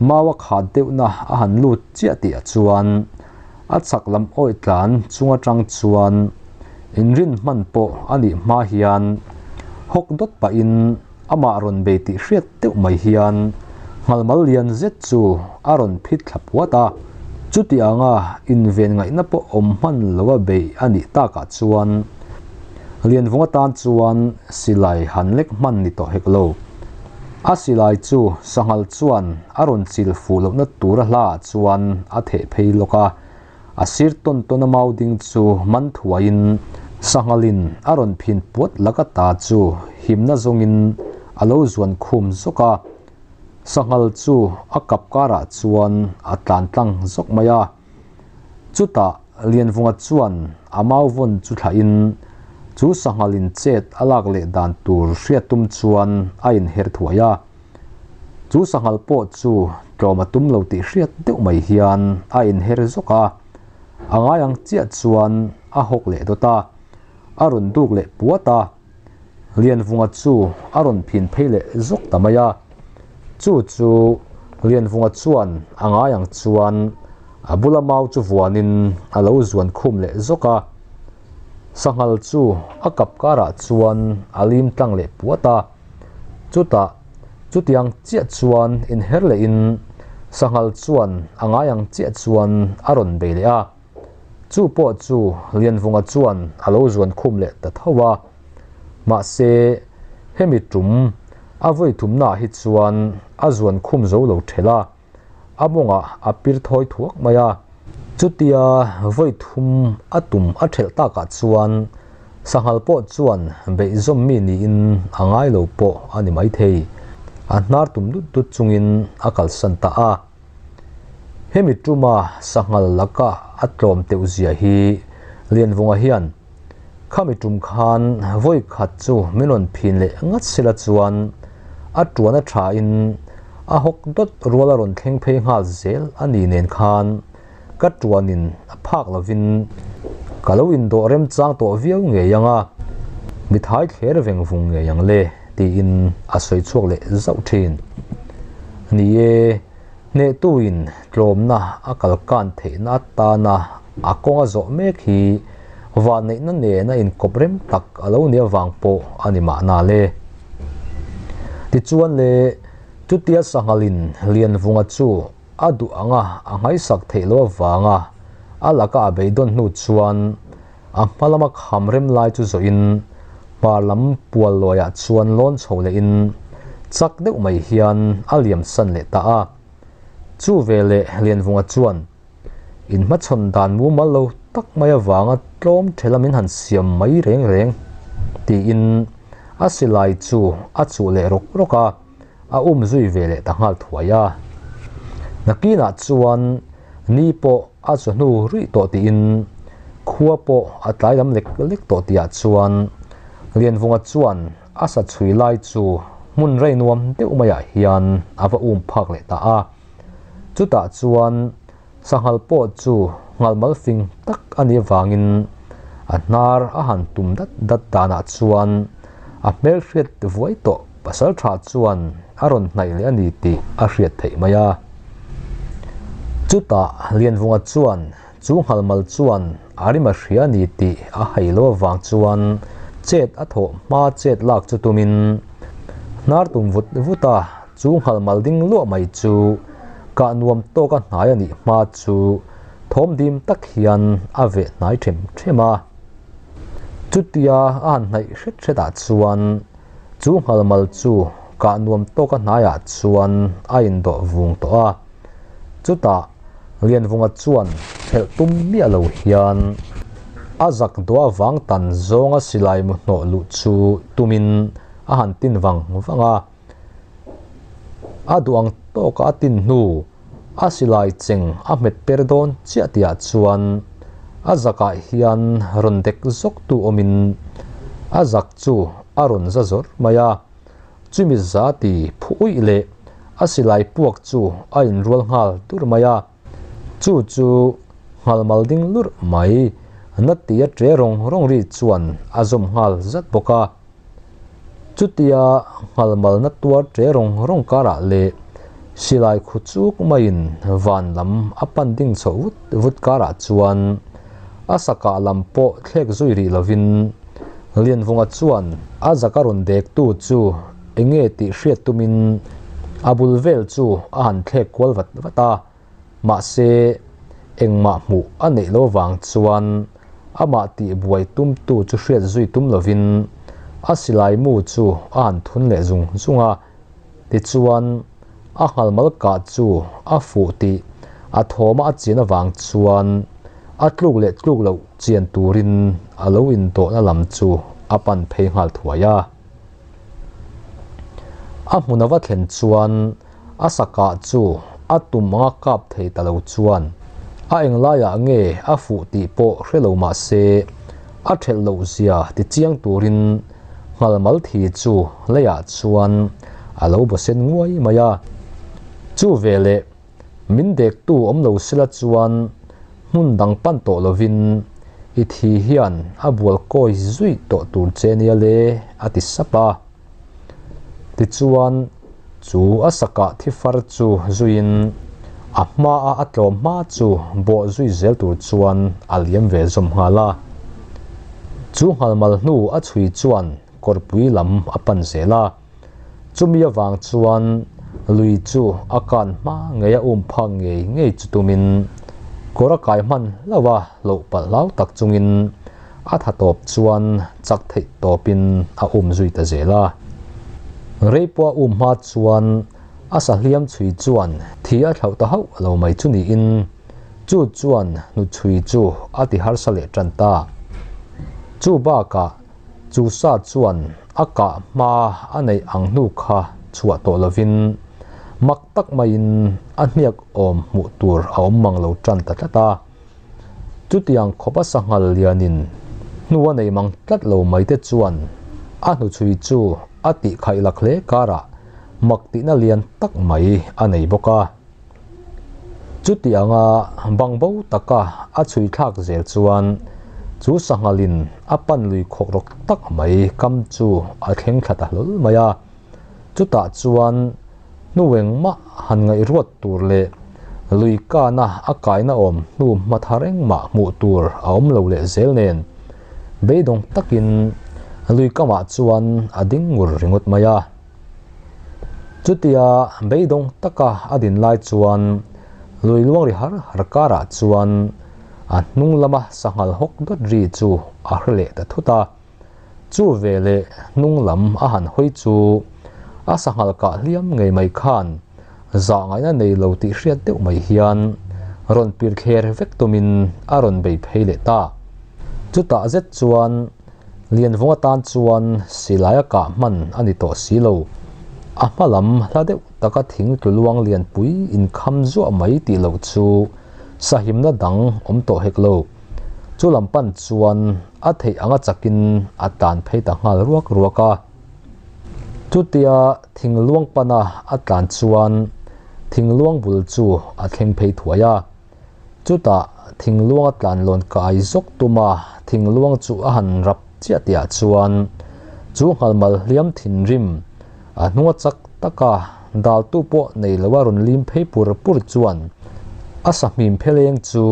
mau a khat deuhna a han lut chiah tih ah chuan a chak lam awih tlan chung atang chuan inrin hman pawh a nih hma hian hawk dawt pahin amah rawn bei tih hriat deuh mai hian nghalmal lian zet chu a rawn phit thla puat a. Chuti anga inven ngaihna pawh awm hman lo a beih a nih takah chuan Lianvung atan chuan silai han lek hman ni tawh hek lo. A silai chu sanghal chuan a rawn chil fuh lohna tur a hlaah chuan a theh phei lawk a, a sir tawn tawn a mau ding chu man thuaiin sanghalin a rawn phin puat laka ta chu himna zawngin a lo zuan khum zawk a, sanghal chu a kap karah chuan a tlan tlang zawk mai a. Chutah Lianvunga chuan a mau vawn chu thlahin chu sanghalin chet a lak leh dan tur hriat tum chuan a inher thuai a. Chu sanghal pawh chu tlawm a tum lo tih hriat deuh mai hian a inher zawk a, a ngai ang chiah chuan a hawk leh dawt a, a rawn duk leh puat a, Lianvunga chu a rawn phin phei leh zawk ta mai a. Chu chu Lianvunga chuan a ngai ang chuan a bula mau chu vuanin a lo zuan khum leh zawk a, sanghal chu a kap karah chuan a lim tlang leh puat a. Chutah, chutiang chiah chuan inher lehin sanghal chuan a ngai ang chiah chuan a rawn bei leh a. Chu pawh chu Lianvunga chuan a lo zuan khum leh ta tho a. Mahse, hemi tum a vawi thumnaah hi chuan a zuan khum zo lo ṭhelh a. A mawngah a pir thawi thuak mai a. Chutia vawi thum a tum a ṭhelh takah chuan sanghal pawh chuan beihzawm mi niin a ngai lo pawh a ni maithei. A hnar tum dut dut chungin a kalsan ta a. Hemi tuma sanghal laka a tlawm teuh zia hi Lianvunga hian khami tum khan vawi khat chu min rawn phin leh ngat sela chuan a tuan a thain a hawk dawt rual a rawn thleng phei nghal zel a ni nen khan ka tuanin a phak lovin ka lo indawh remchang tawh viau ngei ang a, mithai thler veng vung ngei ang le tiin a sawi chhuak leh zauh thin. Ni e, hnehtuin tlawmna a kalkan theihna atana a kawng a zawh mek hi vanneihna nena inkawp rem tak a lo nih avang pawh a ni mahna le. Tichuan le, chutia sanghalin Lianvunga chu a duh anga a nghaisak theih loh avanga a laka a beidawn hnu chuan a hma lama kham rem lai chu zawhin hmar lam pual lawiah chuan lawn chho lehin chak deuh mai hian a liam san leh ta a. Chu veleh Lianvunga chuan Inhmachhawn dan mumal lo tak mai avanga tlawm thela min han siam mai reng reng tiin a silai chu a chuh leh rawk rawk a, a um zui ve leh ta nghal thuai a. Nakinah chuan ni pawh a chawhnu ruih tawh tiin khua pawh a tlai lam lek lek tawh tihah chuan Lianvunga chuan a sa chhui lai chu hmun rei nuam deuh maiah hian a va um phak leh ta a. Chutah chuan sanghal pawh chu nghalmal fing tak a nih avangin a hnar a han tum dat dat danah chuan a hmelhriat vuai tawh pasal tha chuan a rawn hnaih leh a ni tih a hriat theih mai a. Chutah Lianvunga chuan chu nghalmal chuan a rim a hria a ni tih a hai lo avang chuan chet a thawh hma chet lak chu tumin hnar tum vut vut a. Chu nghalmal ding luah mai chu kah nuam tawka hnai a nih hma chu thawm dim tak hian a veh hnai them them a. Chutia a han hnaih hret hret ah chuan chu nghalmal chu kah nuam tawka hnaiah chuan a indawh vung tawh a. Chutah Lianvunga chuan phelh tum miah lo hian a zak dawh avang tan zawnga silai mu hnawh luh chu tumin a han tin vang vang a. A duh ang tawka a tin hnu A silai cheng a hmet per dawn chiah tihah chuan a zakah hian rawn dek zawk tu awmin a zak chu a rawn za zawr mai a. Chumi za ti phu uih leh a silai puak chu a inrual nghal dur mai a. Chu chu nghalmal ding lurh mai na tia ṭe rawng rawng ri chuan a zawm nghal zat bawk a. Chutia nghalmal na tuar ṭe rawng rawng karah leh silai khu chuk maiin van lam a pan ding chhoh vut vut karah chuan a sakah lam pawh thlek zui rih lovin Lianvunga chuan a zaka rawn dektu chu enge tih hriat tumin a bul vel chu a han thlek kual vat vat a. Mahse, engmah hmuh a neih lo vang chuan amah tih buai tumtu chu hriat zui tum lovin a silai mu chu a han thun leh zung zung a. Tichuan, a nghalmal kah chu a fuh tih a thawma a chian avang chuan a tluk leh tluk loh chian turin a lo indawhna lam chu a pan phei nghal thuai a. A hmun a va thlen chuan A sakah chu a tum anga kap thei ta lo chuan a englaiah nge a fuh tih pawh hre lo mah se a thelh loh zia ti chiang turin nghalmal thi chu leiah chuan a lo baw sen nguai mai a. Chu veleh min dektu awm lo sela chuan hmun dang pan tawh lovin i thi hian a bual kawi zui tawh tur che nia le a ti sap a. Tichuan, chu a sakah thi far chu zuiin a hmaa a tlawm hma chu bawh zui zel tur chuan a liam ve zawm nghal a. Chu nghalmal hnu a chhui chuan kawrpui lam a pan zel a. Chumi avang chuan lui chu a kan hma ngei a um phak ngei ngei chu tumin kawr a kai hman hlauh a, hlauh palh hlau tak chungin A tha tawp chuan chak theih tawpin a um zui ta zel a. Rei pawh a um hma chuan a sahliam chhui chuan thi a thlauh ta hauh lo mai chu niin chu chuan hnuchhui chu a ti harsa leh tan ta. Chu bakah chu sa chuan a kah hma a neih ang hnu kha chhuah tawh lovin mak tak maiin a hniak awm hmuh tur a awm mang lo tan ta tlat a. Chutiang khawpa sanghal lianin hnu a nei mang tlat lo mai te chuan a hnuchhui chu a tih khaih lak hle karah mak tihna lian tak mai a nei bawk a. Chutianga bangbo taka a chhui thlak zel chuan chu sanghalin a pan lui khawk rawk tak mai kam chu a thleng thla ta hlawl mai a. Chutah chuan hnu engmah han ngaihruat tur leh lui kana a kaina awm hnu hma thar engmah hmuh tur a awm lo leh zel nen beidawng takin lui kamah chuan a ding ngur ringawt mai a. Chutia beidawng taka a din lai chuan lui luang ri har har karah chuan a hnung lama sanghal hawk dawt ri chu a hre leh ta thut a. Chu veleh hnung lam a han hawi chu a sanghal kah hliam ngei mai khan zah ngaihna nei lo tih hriat deuh mai hian rawn pir thler vek tumin a rawn bei phei leh ta. Chutah zet chuan Lianvung atan chuan silai a kah hman a ni tawh si lo. A hma lam hla deuh taka thing tlu luang lianpui inkham zuah mai tih loh chu sahimna dang awm tawh hek lo. Chu lam pan chuan a theih anga chakin a tlan phei ta nghal ruak ruak a. Chutia thingluang pana a tlan chuan thingluang bul chu a thleng phei thuai a. Chutah thingluang a tlan lawn kai zawk tuma thingluang chu a han rap chiah tihah chuan chu nghalmal hliam thinrim a hnunga chak taka daltu pawh nei loa rawn lim phei pur pur chuan a sahmim pheleng chu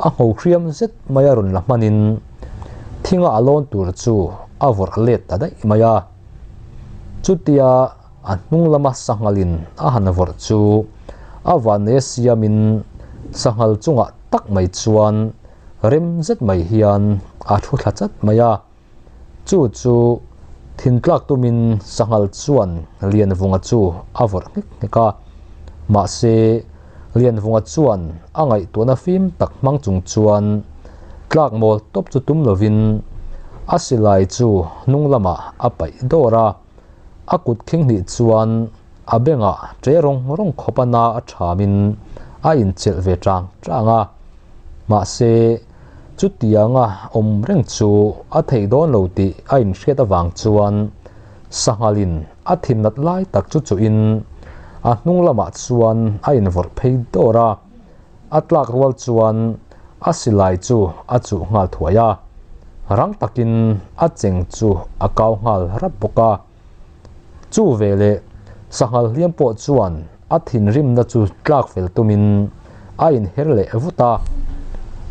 a ngho hriam zet mai a rawn la hmanin thinga a lawn tur chu a vawrh let ta daih mai a. Chutia a hnung lama sanghalin a han vawrh chu a vanneia siamin sanghal chungah tak mai chuan rem zet mai hian a thu thla chat mai a. Chu chu thintlak tumin sanghal chuan Lianvunga chu a vawrh nghek nghek a. Mahse, Lianvunga chuan a ngaihtuahna fim tak hmang chung chuan tlak mawl tawp chu tum lovin a silai chu hnung lamah a paih dawr a. A kut khing hnih chuan A bengah ṭe rawng rawng khawp a na a ṭhamin a inchelh ve ṭang ṭang a. Mahse, chutianga awm reng chu a thei dawn lo tih a inhriat avang chuan sanghalin a thin nat lai tak chu chuhin a hnung lamah chuan a invawrh phei dawr a. A tlak rual chuan a silai chu a chuh nghal thuai a, rang takin a cheng chu a kau nghal rap bawk a. Chu veleh sanghal hliam pawh chuan a thinrimna chu tlak fel tumin a inher leh vut a.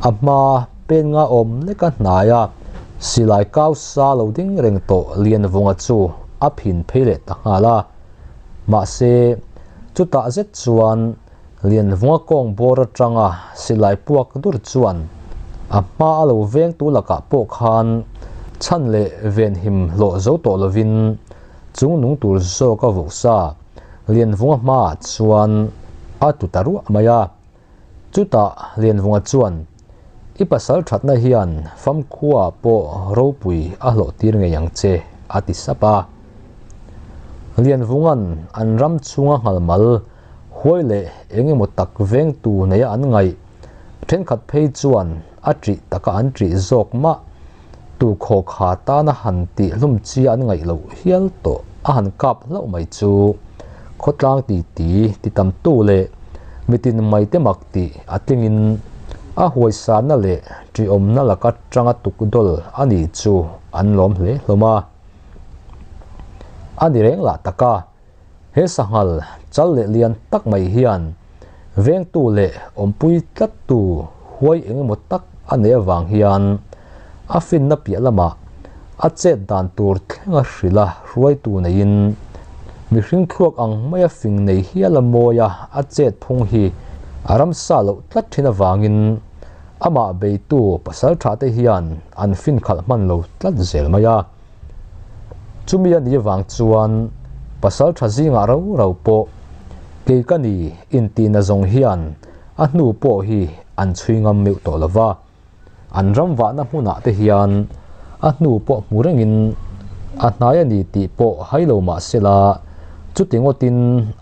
A hma pen nga awm leka hnaia silai kau sa lo ding reng tawh Lianvunga chu a phin phei leh ta nghal a. Mahse, chutah zet chuan Lianvunga kawng bawr atanga silai puak dur chuan a hma a lo vengtu lakah pawh khan chhan leh venhim hlawh zo tawh lovin chung nung tur zawk a vuh sa Lianvunga hmaah chuan a tlu ta ruah mai a. Chutah Lianvunga chuan, I pasal thatna hian famkhua pawh ropui a hlawh tir ngei ang che, a ti sap a. Lianvunga'n an ram chhunga nghalmal Huai leh eng emaw tak vengtu neia an ngaih thenkhat phei chuan a ṭih taka an ṭih zawk mah. Tu khaw kha tana han tih hlum chi an ngaih loh hial tawh a han kap hlauh mai chu khawtlang ti ti ti tamtu leh mitin mai te mak tih a tlingin a huaisarna leh ṭihawmna laka ṭanga tukdawl a ni chu an lawm hle hlawm a. A ni reng lah taka. He sanghal chal leh lian tak mai hian vengtu leh awmpui tlattu huai eng emaw tak a neih avang hian a finna piah lamah a chet dan tur thlenga hrilha hruaitu neiin mihring thluak ang maia fing nei hiala mawia a chet phung hi a ramsa loh tlat thin avangin amah beitu pasal tha te hian an fin khalh hman lo tlat zel mai a. Chumi a nih vang chuan pasal tha zingah rau rau pawh kei ka ni intihna zawng hian a hnu pawh hi an chhui ngam meuh tawh lo va, an ram vahna hmunah te hian a hnu pawh hmu rengin a hnai a ni tih pawh hai lo mah sela chuti ngawtin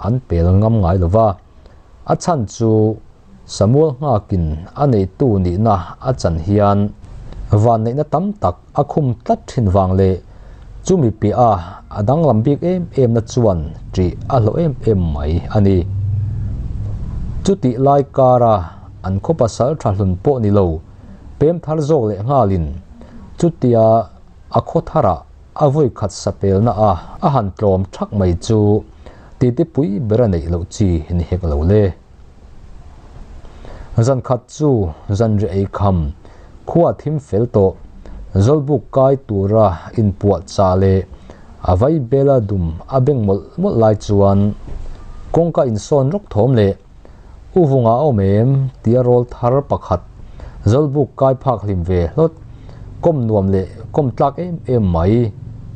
an pel ngam ngai lo va, a chhan chu Samuel nghakin a neitu nihna a chan hian vanneihna tam tak a khum tlat thin vang leh chumi piah a a danglam bik em em na chuan ṭih a hlawh em em mai a ni. Chutih lai kara an khaw pasal tha hlun pawh ni lo pem thar zawk leh nghalin chutia a khaw tharah a vawi khat sapelna a a han tlawm thak mai chu titipui ber a neih loh chi ni hek lo le. Zan khat chu zanri ei kham khua thim fel tawh, zawlbuk kai tura inpuah chah leh a vai bela dum a beng mawlh mawlh lai chuan kawngka insawn rawk thawm leh U vunga a awm em tia rawl thar pakhat zawlbuk kai phak hlim ve hlawt kawm nuam leh kawm tlak em em mai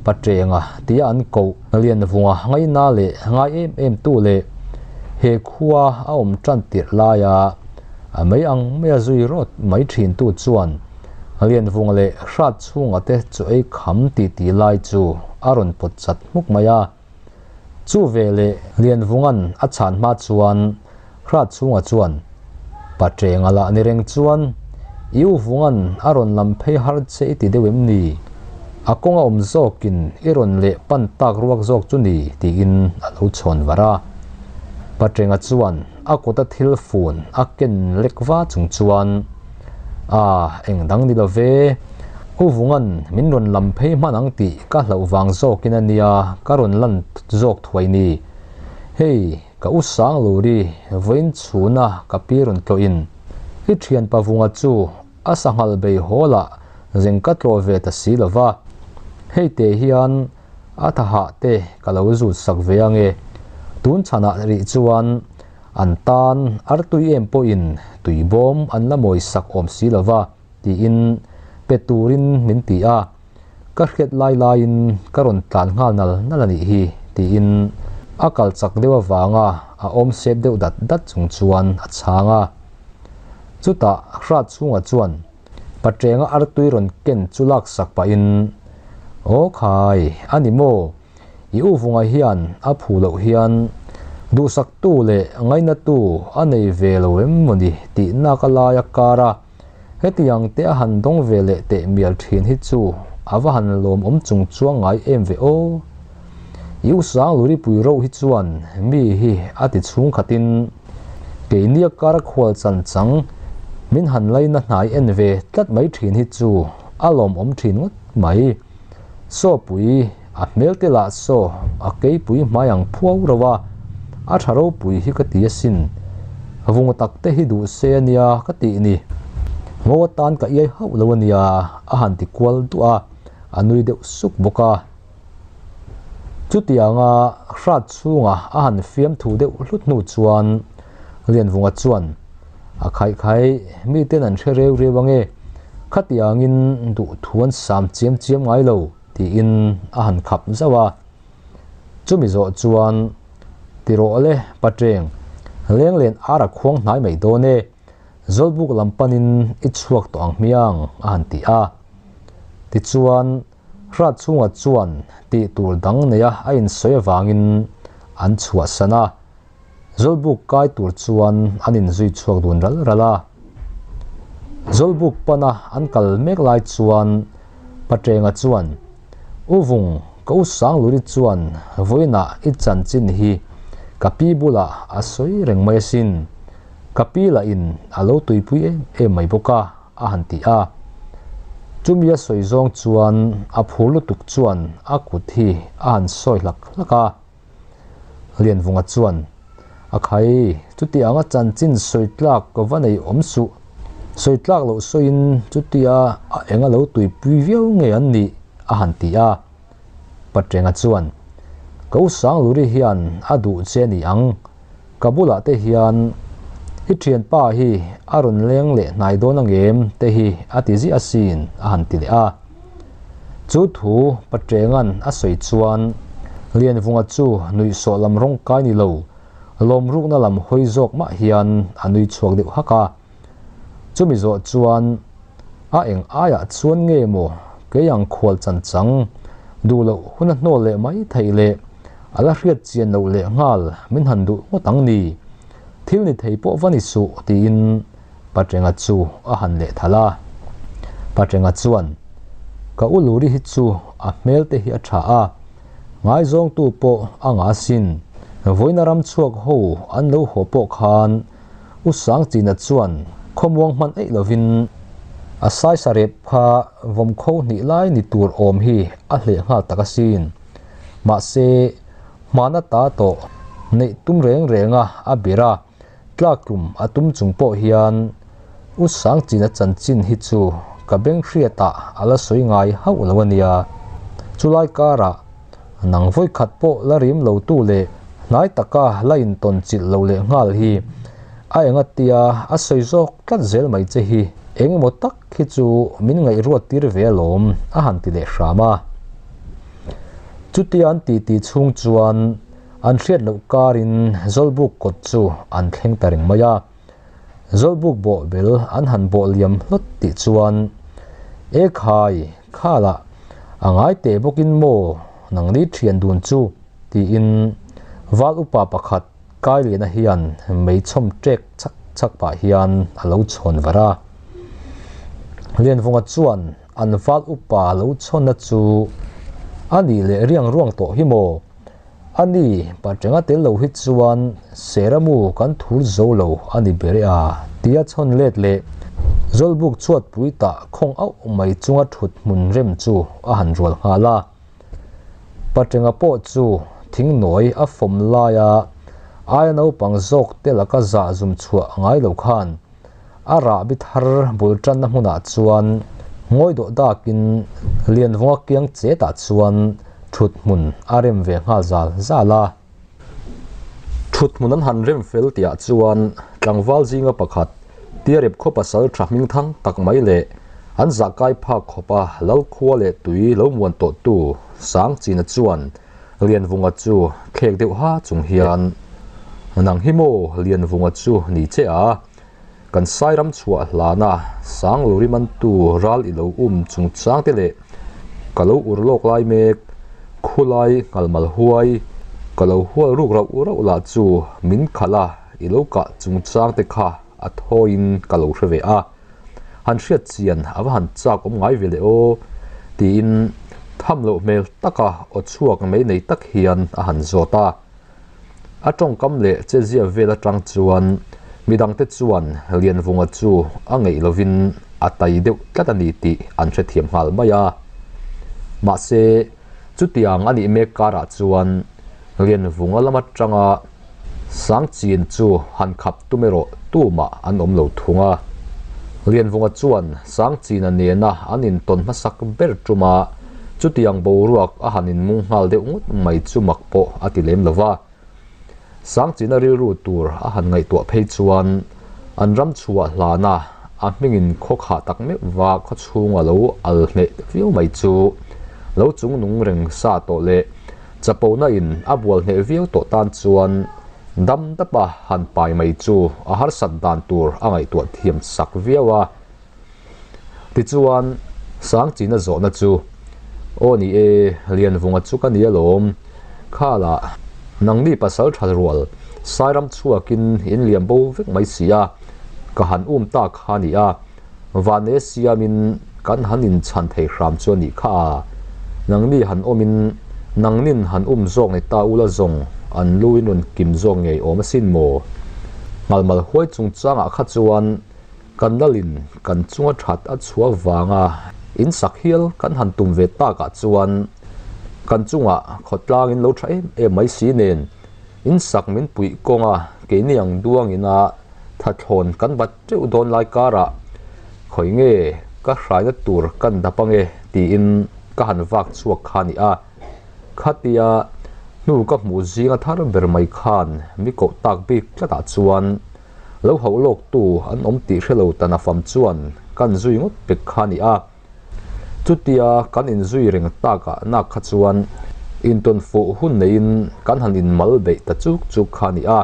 Patrenga tia an koh Lianvunga ngaina leh ngai em em tu leh he khua a awm tan tirh laia a mei ang maia zui rawt mai thin tu chuan Lianvunga leh Hrat chhunga te chu ei kham ti ti lai chu a rawn pawt chat hmuk mai a. Chu veleh Lianvunga'n a chhan hma chuan Hrat chhunga chuan Patrenga lah ni reng chuan I u Vunga'n a rawn lam phei har che i ti deuh em ni? A kawng a awm zawkin i rawn leh pan tak ruak zawk chu ni tiin a lo chhawn var a. Patrenga chuan a kuta thil fun a ken lek va chung chuan A, eng dang ni lo ve, U Vunga'n min rawn lam phei hman ang tih ka hlauh vang zawkin a nia ka rawn lan zawk thuai ni. Hei, Ka u sang luri vawiin chhuna ka pi rawn tlawhin i thian pavunga chu a sanghal bei hawl ah zeng ka tlawh ve ta si lova, hei te hian a thahah te ka lo zut sak ve ange, tun chhanah rih chuan an tan artui em pawhin tuibawm an la mawi sak awm si lova tiin pe turin min ti a. Ka hriat lai laiin ka rawn tlan nghal nal nal a nih hi, tiin a kal chak deuh avanga a awm sep deuh dat dat chung chuan a chhang a. Chutah Hrat chhungah chuan Patrenga artui rawn ken chu laksak pahin, Aw khai, a ni maw? I u vunga hian a phu loh hian. Duhsaktu leh ngainatu a nei ve lo em mawni tih nak a lai a kar a, hetiang te a han dawng ve leh teh mial thin hi chu a va han lawmawm chung chuang ngai em ve aw. I u Sangluripui ro hi chuan mi hi a ti chhung khatin keini a kar a khual chan chang min han laina hnai en ve tlat mai thin hi chu a lawmawm thin ngawt mai. Saw pui a hmel te lah saw a keipui hmai ang phuau ro a, a tha ropui hi ka ti asin. Vung tak te hi duh se ania ka tih ni. Ngo atan ka iai hauh lo ania a han ti kual duah a, a nui deuh suk bawk a. Chutianga hrat chhunga a han fiam thu deuh hlut hnu chuan Lianvunga chuan, A khaih khaih, miten an hre reu reu ange, khatiangin duh thu an sam chiam chiam ngai lo, tiin a han khap zauh a. Chumi zawh chuan, Ti rawh le, Patreng, lenglen ar a khuang hnai mai dawn e, Zawlbuk lam panin i chhuak tawh ang hmiang, a han ti a. Tichuan, Hrat chhungah chuan tih tur dang neia a insawi avangin an chhuahsan a, Zawlbuk kai tur chuan an inzui chhuak dun ral ral a. Zawlbuk pana an kal mek lai chuan Patrenga chuan, U Vung, ka u Sangluri chuan vawiinah i chanchin hi ka pi bulah a sawi reng mai asin. Ka pi lahin a lo tuipui em em mai bawk a. a han ti a. Chumi a sawi zawng chuan a phur lutuk chuan a kut hi a han sawi hlak hlak a. Lianvunga chuan, A khai, chuti anga chanchin sawi tlak ka va nei awm suh. Sawi tlak loh sawiin chutia a eng a lo tuipui viau nge an nih? a han ti a. Patrenga chuan, Ka u Sangluri hian a duh che ni ang. Ka bulah te hian i thianpa hi a rawn leng leh hnai dawn angem te hi a ti ziah asin a han ti leh a. Chu thu Patrenga'n a sawi chuan Lianvunga chu nuihsawh lam rawng kai ni lo, lawmrukna lam hawi zawk mah hian a nui chhuak deuh hak a. Chumi zawh chuan a eng aiah chuan nge maw kei ang khual chan chang duh loh hun a hnawl leh mai theih leh a la hriat chian loh leh nghal min han duh ngawt ang ni, thil ni thei pawh va ni suh tiin Patrenga chu a han leh thalh a. Patrenga chuan, Ka u Luri hi chu a hmel te hi a tha a, ngaizawngtu pawh a ngah asin, vawiina ram chhuak ho an lo haw pawh khan U Sangchina chuan khawmuang hman eih lovin a saisa rep kha vawmkho hnih lai ni tur awm hi a hleh nghal tak asin. Mahse, hmana ta tawh neih tum reng renga a bir a, tlaktlum a tum chung pawh hian U Sangchina chanchin hi chu ka beng hriatah a la sawi ngai hauh lo a nia. Chulai karah Nang vawi khat pawh la rim lo tu leh hnai taka la intawn chilh lo leh nghal hi a enga tia a sawi zawk tlat zel mai che hi eng emaw tak hi chu min ngaihruat tir ve alawm a han ti leh hram a. Chutia an titi chhung chuan an hriat loh karin Zawlbuk kawt chu an thleng ta reng mai a. Zawlbuk bawh bel an han bawh liam hlawt tih chuan E khai, khalah a ngai teh bawkin maw nangni thian dun chu tiin val upa pakhat Kailiana hian mei chhawm ṭek chak chak pah hian a lo chhawn var a. Lianvunga chuan an val upa lo chhawnna chu a nih leh riang ruang tawh hi maw? A ni, Patrenga tel lo hi chuan Seramu kan thur zo lo a ni ber e a, tia chhawn let leh Zawlbuk chhuat pui tah khawng auh mai chunga thut hmun rem chu a han rual nghal a. Patrenga pawh chu thing nawi a fawm laia aia naupang zawk te laka zah zum chhuah ngai lo khan A rahbi thar bul tanna hmunah chuan ngawi dawh dakin Lianvunga kiang chetah chuan thut hmun a rem ve nghal zal zal a. Thut hmun an han rem fel tihah chuan tlangval zinga pakhat Tiarep khaw pasal tha hming thang tak mai leh an zahkai phak khawpa Lalkhua leh tui lo muan tawhtu Sangchina chuan Lianvunga chu thlek deuh ha chung hian, Nang hi maw Lianvunga chu ni che a, kan Sairam chhuah hlana Sangluri mantu ral i lo um chungchang te leh ka lo ur lawk lai mek, khulai nghalmal huai, Ka lo hual ruk rauh rauh lah chu min khalh a, i lo kah chungchang te kha a thawiin ka lo hre ve a, han hriat chian a va han chak awm ngai ve le aw, tiin tham loh hmel taka aw chhuak mai nei tak hian a han zawt a. A tawngkam leh chezia vel atang chuan midangte chuan Lianvunga chu a ngeih lovin a tai deuh tlat a ni tih an hrethiam nghal mai a. Mahse, chutiang a nih mek karah chuan Lianvunga lam atanga Sangchin chu han khap tum erawh tumah an awm lo thung a. Lianvunga chuan Sangchina nena an intawn hmasak ber tuma chutiang boruak a han inmung nghal deuh ngawt mai chu mak pawh a ti lem lo va. Sangchina rilru tur a han ngaihtuah phei chuan an ram chhuah hlana a hmingin khaw khah tak meuh va khaw chhung a lo al hneh viau mai chu lo chungnung reng sa tawh leh Chapona in a bual hneh viau tawh tan chuan dam dapa han pai mai chu a harsat dan tur a ngaihtuah thiam sak viau a. Tichuan, Sangchina zawhna chu, Aw ni e, Lianvunga chu ka ni alawm. Khalah, nangni pasal tha rual, Sairam chhuakin in liam bo vek mai si a, ka han um ta kha a ni a. Vane siamin kan han inchhan thei hram chu a nih kha a, nangni han awmin nangnin han um zawk ni ta ula zawng an lu in rawn kim zawk ngei awm asin maw? Ngalmal huai chungchangah kha chuan kan lalin kan chunga that a chhuah vanga in sak hial kan han tum ve takah chuan kan chungah khawtlang in lo tha em em mai si nen in sak min puih kawnga keini ang duangin a Thathlawn kan bat teuh dawn lai karah khawi nge ka hraina tur kan dap ange tiin ka han vak chhuak kha a ni a. Khatia hnu ka hmuh zinga thar ber mai khan mi koh tak bik tlatah chuan lo hauh lawk tu an awm tih hrelo tan a fam chuan kan zui ngawt pek kha a ni a. Chutia kan inzui reng takah nak kha chuan intawn fuh hun neiin kan han inmal beih ta chuk chuk kha a ni a.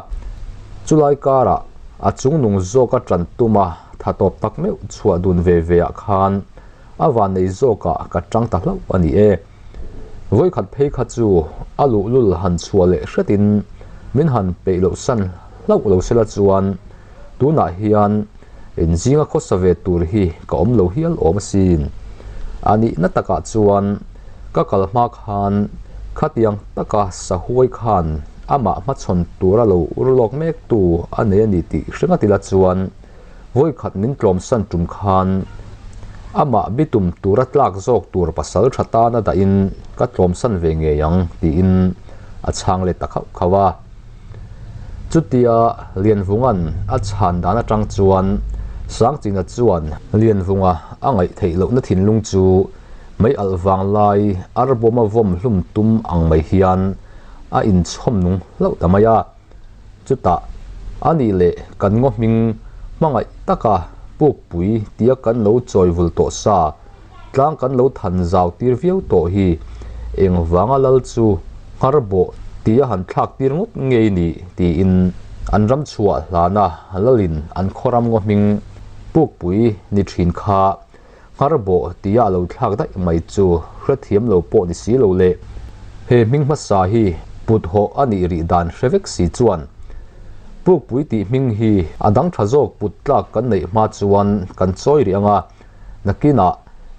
Chulai karah a chungnung zawka tan tuma tha tawp tak meuh chhuah dun ve ve ah khan a vannei zawkah ka tang ta hlauh a ni e. Vawikhat phei kha chu a luhlul han chhuah leh hretin min han peih loh san hlauh lo sela chuan Tunah hian inzinga khawsa ve tur hi ka awm lo hial awm asin. A nihna takah chuan ka kal hma khan khatiang taka sahuai khan amah hmachhawn tura lo ur lawk mektu a nei a ni tih hre ngat ila chuan vawikhat min tlawmsan tum khan amah bitum tura tlak zawk tur pasal tha tana dahin ka tlawmsan ve ngei ang tiin a chhang let ta khauh khauh a. Chutia Lianvunga'n a chhan dan atang chuan Sangchina chuan Lianvunga a ngaih theih lohna thinlung chu mei alh vang lai arbawma vawm hlum tum ang mai hian a inchhawm nung hlauh ta mai a. Chutah a nih leh kan ngaw hming hmangaih taka pukpui tia kan lo chawi vul tawh sa Tlang kan lo than zau tir viau tawh hi engvanga lal chu nghar bawh tia han thlak tir ngawt ngei ni tiin an ram chhuah hlana lalin an khawram ngaw hming pukpui ni thin kha nghar bawh tia a lo thlak daih mai chu hrethiam lo pawh ni si lo le. He hming hmasa hi put hawh a nih rih dan hre vek si chuan pukpui tih hming hi a dang tha zawk put tlak kan neih hma chuan kan chawi rih ang a. Nakinah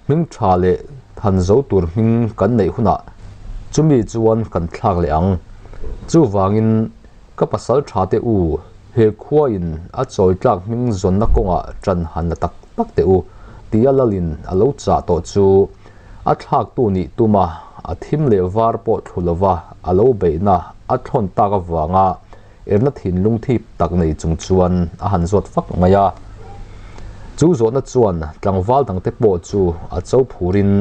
hming tha leh than zo tur hming kan neih hunah chumi chuan kan thlak leh ang. Chuvangin ka pasal tha te u, he khuain a chawi tlak hming zawnna kawngah ṭan han la tak tak teh u, tia Lalin a lo chah tawh chu a thlaktu nih tuma a thim leh var pawh thlu lova a lo beihna a thlawn tak avanga Erna thinlung thip tak nei chung chuan a han zawt fak mai a. Chu zawhna chuan tlangval dangte pawh chu a cho phurin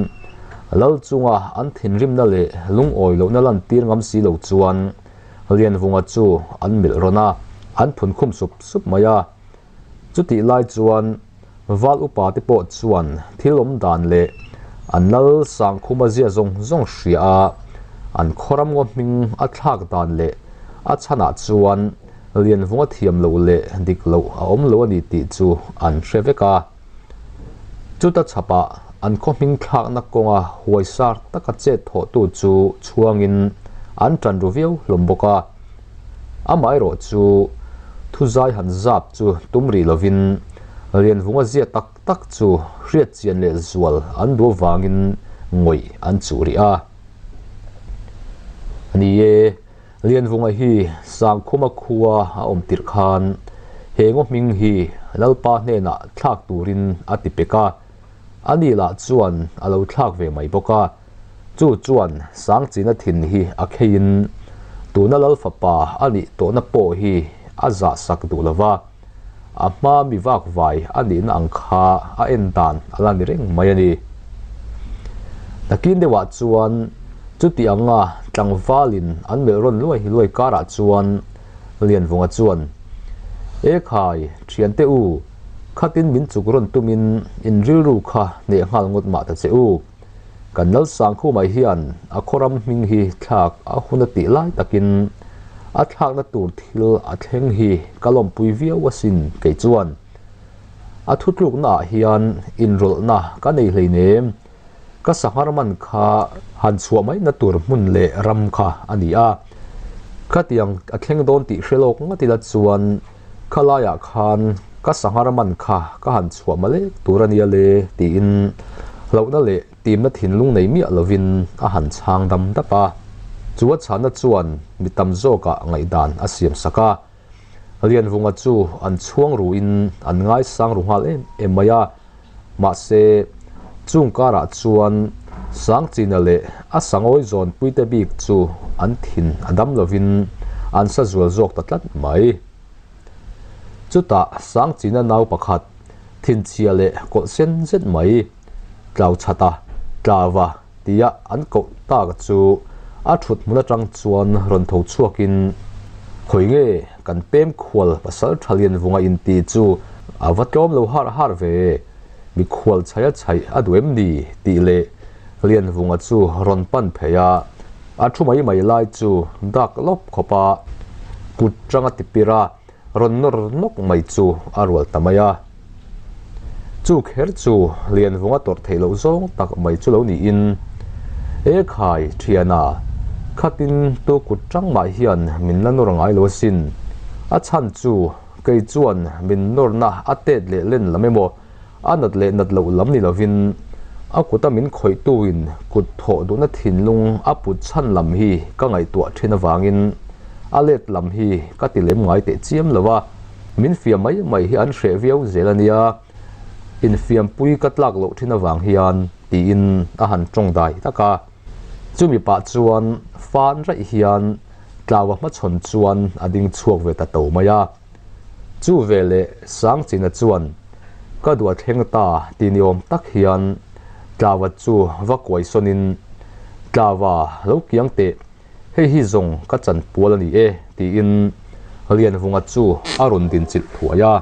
lal chunga an thinrimna leh lungawi lohna lantir ngam si lo chuan Lianvunga chu an melh rawn a, an phun khum sup sup mai a. Chutih lai chuan Val upa te pawh chuan thil awm dan leh an lal Sangkhuma zia zawng zawng hria a, an khawram ngaw hming a thlak dan leh a chhanah chuan Lianvunga thiam loh leh dik loh a awm lo a ni tih chu an hre vek a. Chuta chhapah an khaw hming thlakna kawnga huaisar taka chet thawhtu chu chhuangin an ṭan ru viau hlawm bawk a. Amaherawhchu, thuzai han zap chu tum rih lovin Lianvunga zia tak tak chu hriat chian leh zual an duh avangin ngawih an chuh rih a. Ni e, Lianvunga hi Sangkhuma khua a awm tirh khan he ngaw hming hi Lalpa hnenah thlak turin a ti pek a, ani lah chuan a lo thlak ve mai bawk a. Chu chuan Sangchina thin hi a kheiin tuna Lal fapa a nih tawhna pawh hi a zahsak duh lo va, a hma mi vakvai a nihna ang kha a en dan a la ni reng mai a ni. Nakin deuhah chuan chuti anga tlangvalin an melh rawn luai luai karah chuan Lianvunga chuan, E khai, thiante u, khatin min chuk rawn tumin in rilru kha hneh nghal ngawt mah ta che u. Kan Lalsangkhumah hian a khawram hming hi thlak a hun a tih lai takin a thlakna tur thil a thleng hi ka lawmpui viau asin kei chuan. A thutluknaah hian inrawlhna ka nei hleinem, ka sanghar man kha han chhuah maina tur hmun leh ram kha a ni a. Khatiang a thleng dawn tih hre lawk ngat ila chuan Khalaiah khan ka sanghar man kha ka han chhuah malek tur a nia le tiin hlauhna leh timna thinlung nei miah lovin a han chhang dam dap a. Chu a chhanna chuan mi tam zawkah ngaihdan a siam sak a. Lianvunga chu an chhuang ruin an ngaisang ru nghal em em mai a. Mahse, chung karah chuan Sangchina leh a sangawi zawnpuite bik chu an thin a dam lovin an sa zual zawk ta tlat mai. Chutah Sangchina nau pakhat thinchhia leh kawlh sen zet mai Tlauchhata Tlava tia an koh tak chu a thut hmun atang chuan rawn tho chhuakin, Khawi nge kan pem khual pasal tha Lianvunga inti chu a va tlawm lo har har ve, mikhual chhaia chhaih a duh em ni? tih leh Lianvunga chu rawn pan phei a, a thu mai mai lai chu dak lawp khawp a, kut tanga tipir a rawn nawr nawk mai chu a rual ta mai a. Chu kher chu Lianvunga tawrh theih loh zawng tak mai chu lo niin, E khai, thiana, khatin tu kut tang mah hian min la nawr ngai lo asin. A chhan chu kei chuan min nawrna a tet leh len lam emaw, a nat leh nat loh lam ni lovin a kuta min khawihtuin kut thawh duhna thinlung a put chhan lam hi ka ngaihtuah thin avangin a let lam hi ka ti lem ngai teh chiam lo a, min fiam mai mai hi an hreh viau zel a nia, infiampui ka tlak loh thin avang hian tiin a han tawng dai tak a. Chumi pah chuan fan raih hian Tlaua hmachhawn chuan a ding chhuak ve ta to mai a. Chu veleh Sangchina chuan, Ka duh a thleng ta ti ni awm tak hian Tlava chu va kuai sawnin, Tlava, lo kiang teh, hei hi zawng ka chanpual a ni e, tiin Lianvunga chu a rawn dinchilh thuai a.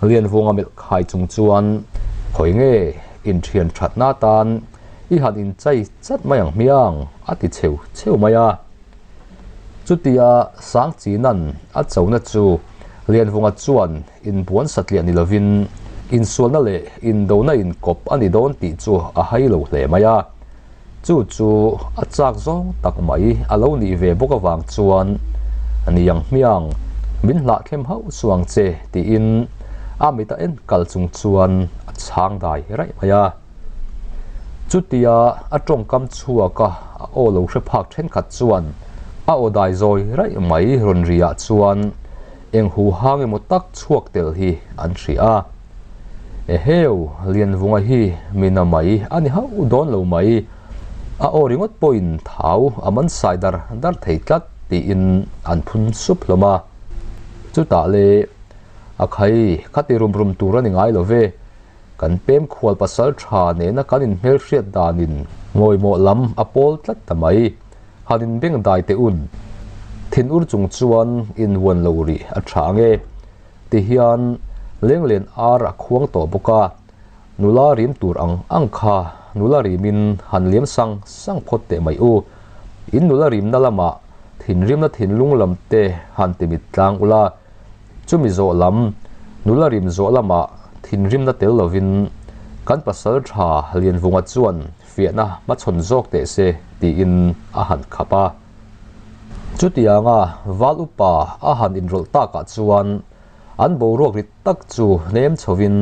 Lianvunga melh khai chung chuan, Khawi nge inthian thatna atan i han inchai chat mai ang hmiang, a ti cheu cheu mai a. Chutia Sangchinan a chona chu Lianvunga chuan inbuan satliah ni lovin insualna leh indona inkawp a ni dawn tih chu a hai lo hle mai a. Chu chu a chak zawng tak mai a lo nih ve bawk avang chuan Niang hmiang, min hlahthlem hauh suang che tiin a mit a en kal chung chuan a chhang dai raih mai a. Chutia a tawngkam chhuak a a aw lo hre phak thenkhat chuan a aw dai zawi raih mai rawn ri ah chuan eng hu hang emaw tak chhuak tel hi an hria a. Eheu, Lianvunga hi mina mai a ni hauh dawn lo mai, a aw ringawt pawhin thau a man sai dar dar thei tlat tiin an phun sup hlawm a. Chutah le, a khai khati rum rum tur a ni ngai lo ve, Kan pem khual pasal tha nena kan inhmelhriat danin ngawimawh lam a pawl tlat ta mai. Han inbeng dai teh un. Thin ur chung chuan invuan lo rih a tha ang e. Tihian lenglen ar a khuang tawh bawk a, nula rim tur ang ang kha nula rimin han liam sang sang phawt teh mai u. In nula rimna lamah thinrimna thinlung lam te han timit tlang ula. Chumi zawh lam, nula rim zawh lamah thinrimna tel lovin kan pasal tha Lianvunga chuan fiahna hmachhawn zawk teh se tiin a han khap a. Chutianga val upa a han inrawlh takah chuan an boruak rit tak chu hnem chhovin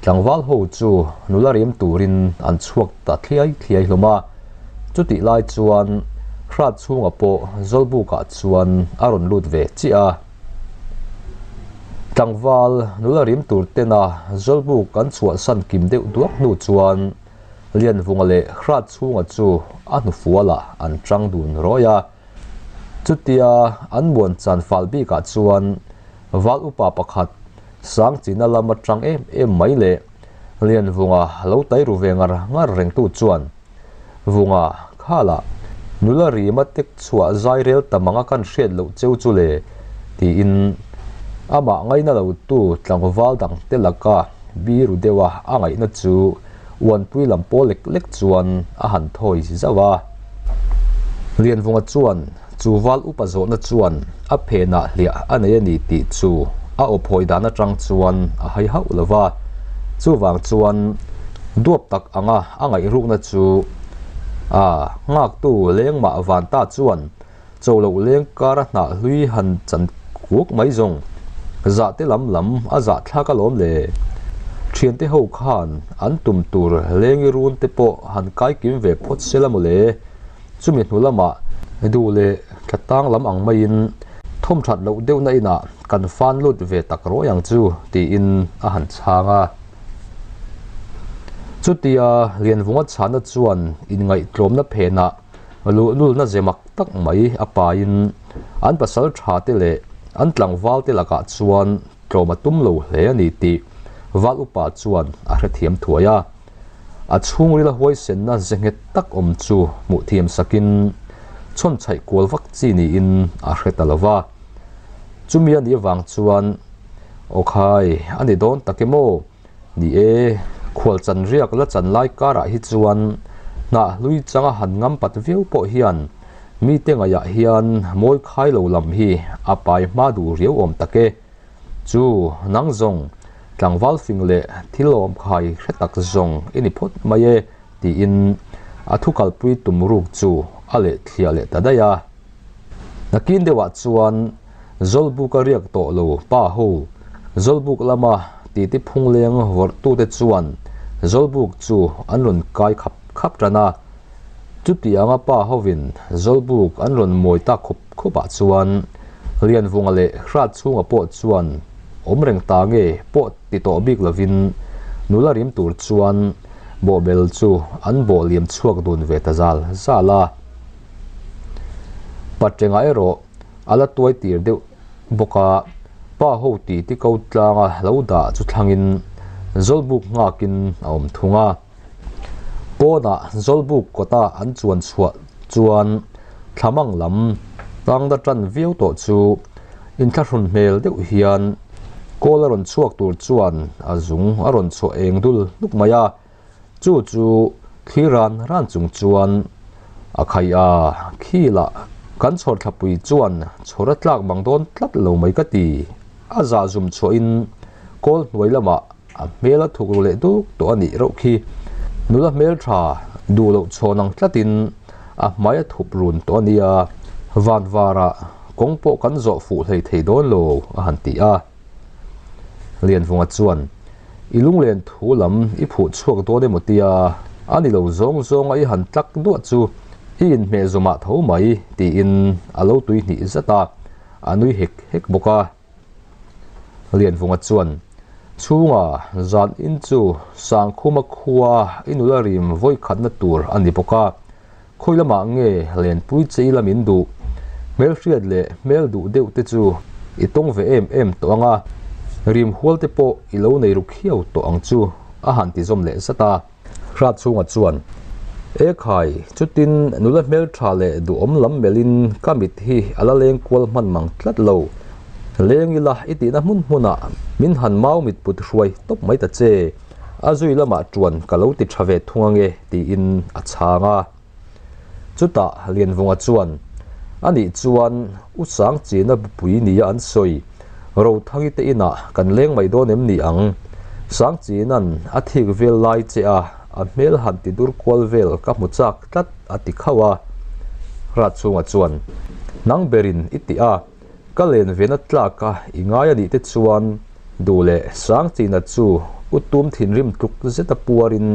tlangval ho chu nula rem turin an chhuak ta thliai thliai hlawm a. Chutih lai chuan hrat chhunga pawh Zawlbukah chuan a rawn lut ve chiah a. Tlangval nula rim tur tena Zawlbuk an chhuahsan kim deuh duak hnu chuan Lianvunga leh Hrat chhunga chu a hnufualah an tang dun rawi a. Chutia an muan chan fal bikah chuan val upa pakhat Sangchina lam atang em em mai leh Lianvunga lo tai ru ve ngar ngar rengtu chuan Vunga, Khalah, nula rima tek chhuah zai rel ta mang a kan hriat loh cheu chu le, tiin amah ngaina lotu tlangval dangte laka biru deuha a ngaihna chu uanpui lam pawl lek lek chuan a han thawi zauh a. Lianvunga chuan chu val upa zawhna chuan a phenah hliah a nei a ni tih chu a aw phawi dan atang chuan a hai hauh lo va, chuvang chuan duap tak anga a ngaihrukna chu a nghaktu lengmah van ta chuan cho loh leng kara hnah hlui han chan kuak mai zawng zah te lam lam a zah thlak alawm le. Thiante ho khan an tum tur lengi run te pawh han kai kim ve phawt sela mawle. Chumi hnu lamah duh leh thla tang lam ang maiin thawm that loh deuhna inah kan fan lut ve tak rawih ang chu tiin a han chhang a. Chutia Lianvunga chhana chuan inngaihtlawmna phenah luhlulna ze mak tak mai a paiin an pasal tha te leh an tlangval te lakah chuan tlawm a tum lo hle a ni tih Val upa chuan a hrethiam thuai a. A chhungrila huaisenna ze nghet tak awm chu hmuh thiam sakin chhawnchhaih kual vak chi niin a hre ta lo va. Chumi a nih avang chuan Aw khai, a ni dawn tak em aw? Ni e, khual chan riak la chan lai karah hi chuan hnah hlui changa han ngam pat viau pawh hian mite ngaihah hian mawi khai lo lam hi a pai hma duh riau awm tak e. Chu, nang zawng, tlangval fing leh thil awm khai hre tak zawng i ni phawt mai e, tiin a thu kalpui tum ruk chu a leh thliah leh ta daih a. Nakin deuhah chuan Zawlbuk a riak tawh lo pa ho, Zawlbuk lama titi phungleng vawrhtute chuan Zawlbuk chu an rawn kai khap khap tan a. Chutianga pa hovin Zawlbuk an rawn mawi tak khup khupah chuan Lianvunga leh Hratchhunga pawh chuan awm reng ta nge pawh ti tawh bik lovin nula rim tur chuan bawhbel chu an bawh liam chhuak dun ve ta zal zal a. Patrenga erawh a la tuai tir deuh bawk a, pa ho ti ti ko tlanga lo dah chu thlangin Zawlbuk nghakin a awm thung a. Pawnah Zawlbuk kawta an chuan chhuah chuan thlamang lam tangda tan viau tawh chu inthlahrun hmel deuh hian kawl a rawn chhuak tur chuan a zung a rawn chhuah eng dul hnuk mai a. Chu chu thli ran ran chung chuan a khai a, khi lah kan chhawr thlapui chuan chhawr a tlak mang dawn tlat lo mai ka ti. A zah zum chhuahin kawl hnuai lamah a hmel a thuk ru leh duk tawh a nih reuh khi. Nula hmel tha duh loh chhawn ang tlatin a hmai a thup run tawh a nia, van varah kawng pawh kan zawh fuh hlei thei dawn lo a han ti a. Lianvunga chuan, I lunglen thu lam i phuh chhuak dawn emaw tia a ni lo zawng zawnga i han tlak duah chu i inhmeh zawmah tho mai, tiin a lo tui hnih zat a, a nui hek hek bawk a. Lianvunga chuan, Chhunga zan in chu Sangkhuma khua i nula rim vawi khatna tur a ni bawk a, Khawi lamah nge lenpui che ila min duh? Hmelhriat leh hmel duh deuh te chu i tawng ve em em tawh ang a, rim hual te pawh i lo nei ru khiau tawh ang chu, a han ti zawm leh zat a. Hrat chhunga chuan, E khai, chutin nula hmeltha leh duhawm lam melhin ka mit hi a la leng kual hman mang tlat lo. Leng ila i tihna hmun hmunah min han mau mit put hruai tawp mai ta che. A zui lamah chuan ka lo ti tha ve thung ange tiin a chhang a. Chutah Lianvunga chuan, Anih chuan U Sangchina bupui nia an sawi, Rothangi te inah kan leng mai dawn em ni ang? Sangchina'n a thik vel lai che a, a hmel han ti dur kual vel ka hmu chak tlat a ti khauh a. Ratchhunga chuan, Nang berin i tih a, ka len vena tlaka i ngai a nih te chuan duh leh Sangchina chu u tum thinrim tluk zeta puarin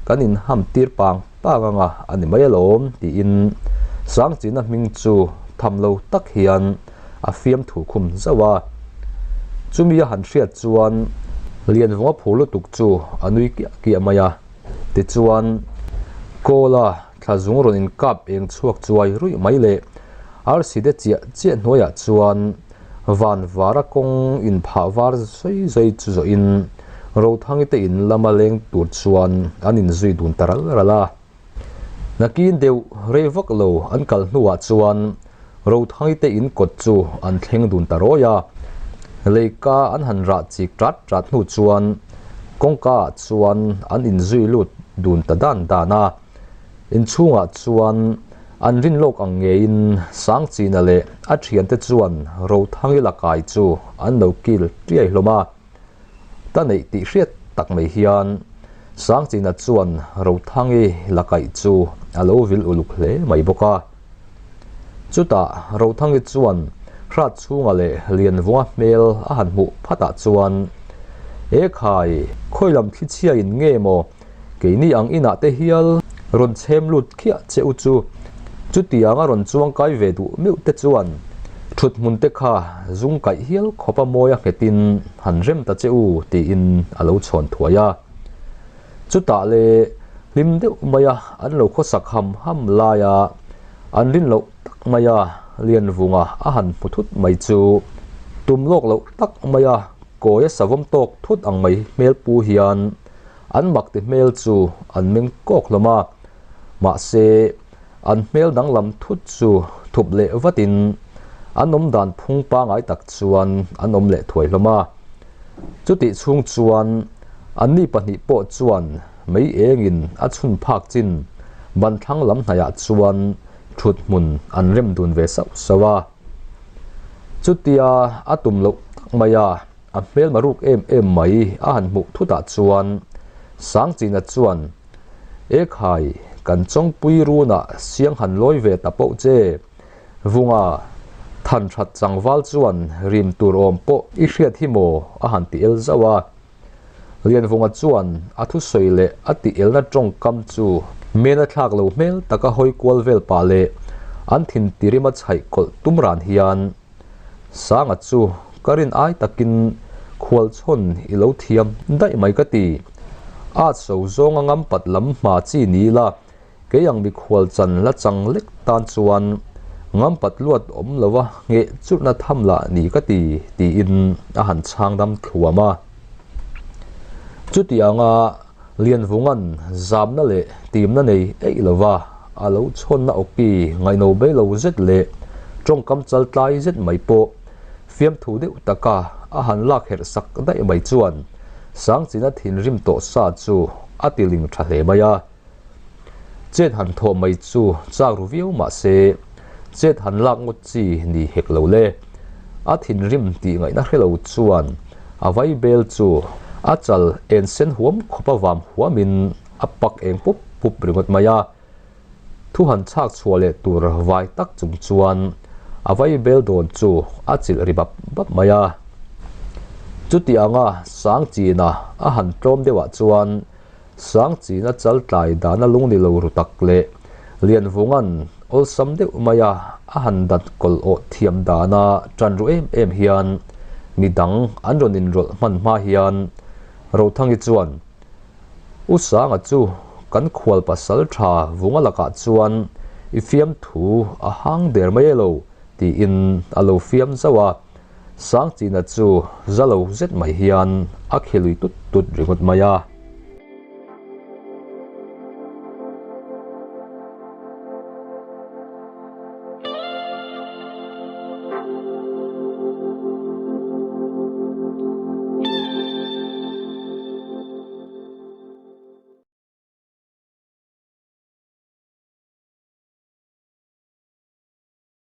kan inham tir pang pang anga a ni mai alawm tiin Sangchina hming chu tham lo tak hian a fiamthu khum zauh a. Chumi a han hriat chuan Lianvunga phur lutuk chu a nui kiah kiah mai a. Tichuan, Kawla thla zung rawn inkap eng chhuak chuai ruih mai leh arsi te chiah chiah hnuaiah chuan van vara kawng inphah var zui zui chu zawhin Rothangi te in lama leng tur chuan an inzui dun ta ral ral a. Nakin deuh rei vak lo an kal hnuah chuan Rothangi te in kawt chu an thleng dun ta rawi a. Leika an han rah chik tat tat hnu chuan kawngka ah chuan an inzui lut dun ta dan dan a. Inchhungah chuan an rin lawk ang ngeiin Sangchina leh a thiante chuan Rothangi lakai chu an lo kil tiai hlawm a. Ta neih tih hriat tak mai hian Sangchina chuan Rothangi lakaih chu a lo vil uluk hle mai bawk a. Chutah Rothangi chuan hrat chhunga leh Lianvunga hmel a han hmuh phatah chuan, E khai, khawi lam thlichhiain nge maw keini ang inah te hial rawn chhem lut khiah che u chu? Chutiang a rawn chuang kai ve duh meuh te chuan thut hmun te kha zung kaih hial khawp a mawi a nghetin han rem ta che u tiin a lo chhawn thuai a. Chutah le hlim deuh maia an lo khawsak ham ham laia an rin loh tak maia Lianvunga a han hmu thut mai chu tum lawk loh tak maia kawia savawm tawk thut ang mai hmel pu hian an mak ti hmel chu an meng kawk hlawm a, mahse an hmel danglam thut chu thup leh vatin an awm dan phung pangai tak chuan an awm leh thuai hlawm a. Chutih chhung chuan anni pahnih pawh chuan mei engin a chhun phak chin ban thlang lam hnaihah chuan thut hmun an rem dun ve sauh sauh a. Chutia a tum loh tak mai a, a hmelma ruk em em mai a han hmuh thutah chuan Sangchina chuan, E khai, kan chawngpui runah siang han lawi ve ta poh che. Vunga, than that changval chuan rim tur awm pawh i hriat hi maw? a han ti el zauh a. Lianvunga chuan a thusawi leh a tih elna tawngkam chu men a thlak lo hmel taka hawi kual vel pah leh an thin tirima chhaih kawlh tum ran hian Sanga chu ka rin ai takin khualchhawn i lo thiam daih mai ka ti. At so zawnga ngam pat lam hma chi ni ila Kei ang mikhual chan la chang lek tan chuan ngam pat luat awm lova ngheh churhna tham lah ni ka ti, tiin a han chhang dam thluam a. Chutianga Lianvunga'n zamna leh timna nei eih lova a lo chhawnna awki ngaihno bei lo zet leh tawngkam chal tlai zet mai pawh fiamthu deuh taka a han lak herh sak daih mai chuan Sangchina thinrim tawh sa chu a tiling tha hle mai a. Chet han thawh mai chu chak ru viau mah se, chet han lak ngawt chi ni hek lo le. A thinrim tih ngaihna hre lo chuan a vaibel chu a chal en sen huam khawp a vam huamin a pak eng pup pup ringawt mai a. Thu han chhak chhuah leh tur vai tak chung chuan a vaibel dawn chu a chilh ri bap bap mai a. Chuti anga Sangchina a han tlawm deuhah chuan Sangchina chal tlai dana lung ni lo ru tak leh Lianvunga'n awlsam deuh maia a han dat kawlh awh thiam dana tan ru em em hian midang an rawn inrawlh hman hma hian Rothangi chuan, U Sanga chu kan khual pasal tha Vunga lakah chuan i fiamthu a hang der mai e lo, tiin a lo fiam zauh a. Sangchina chu za lo zet mai hian a khilui tut tut ringawt mai a.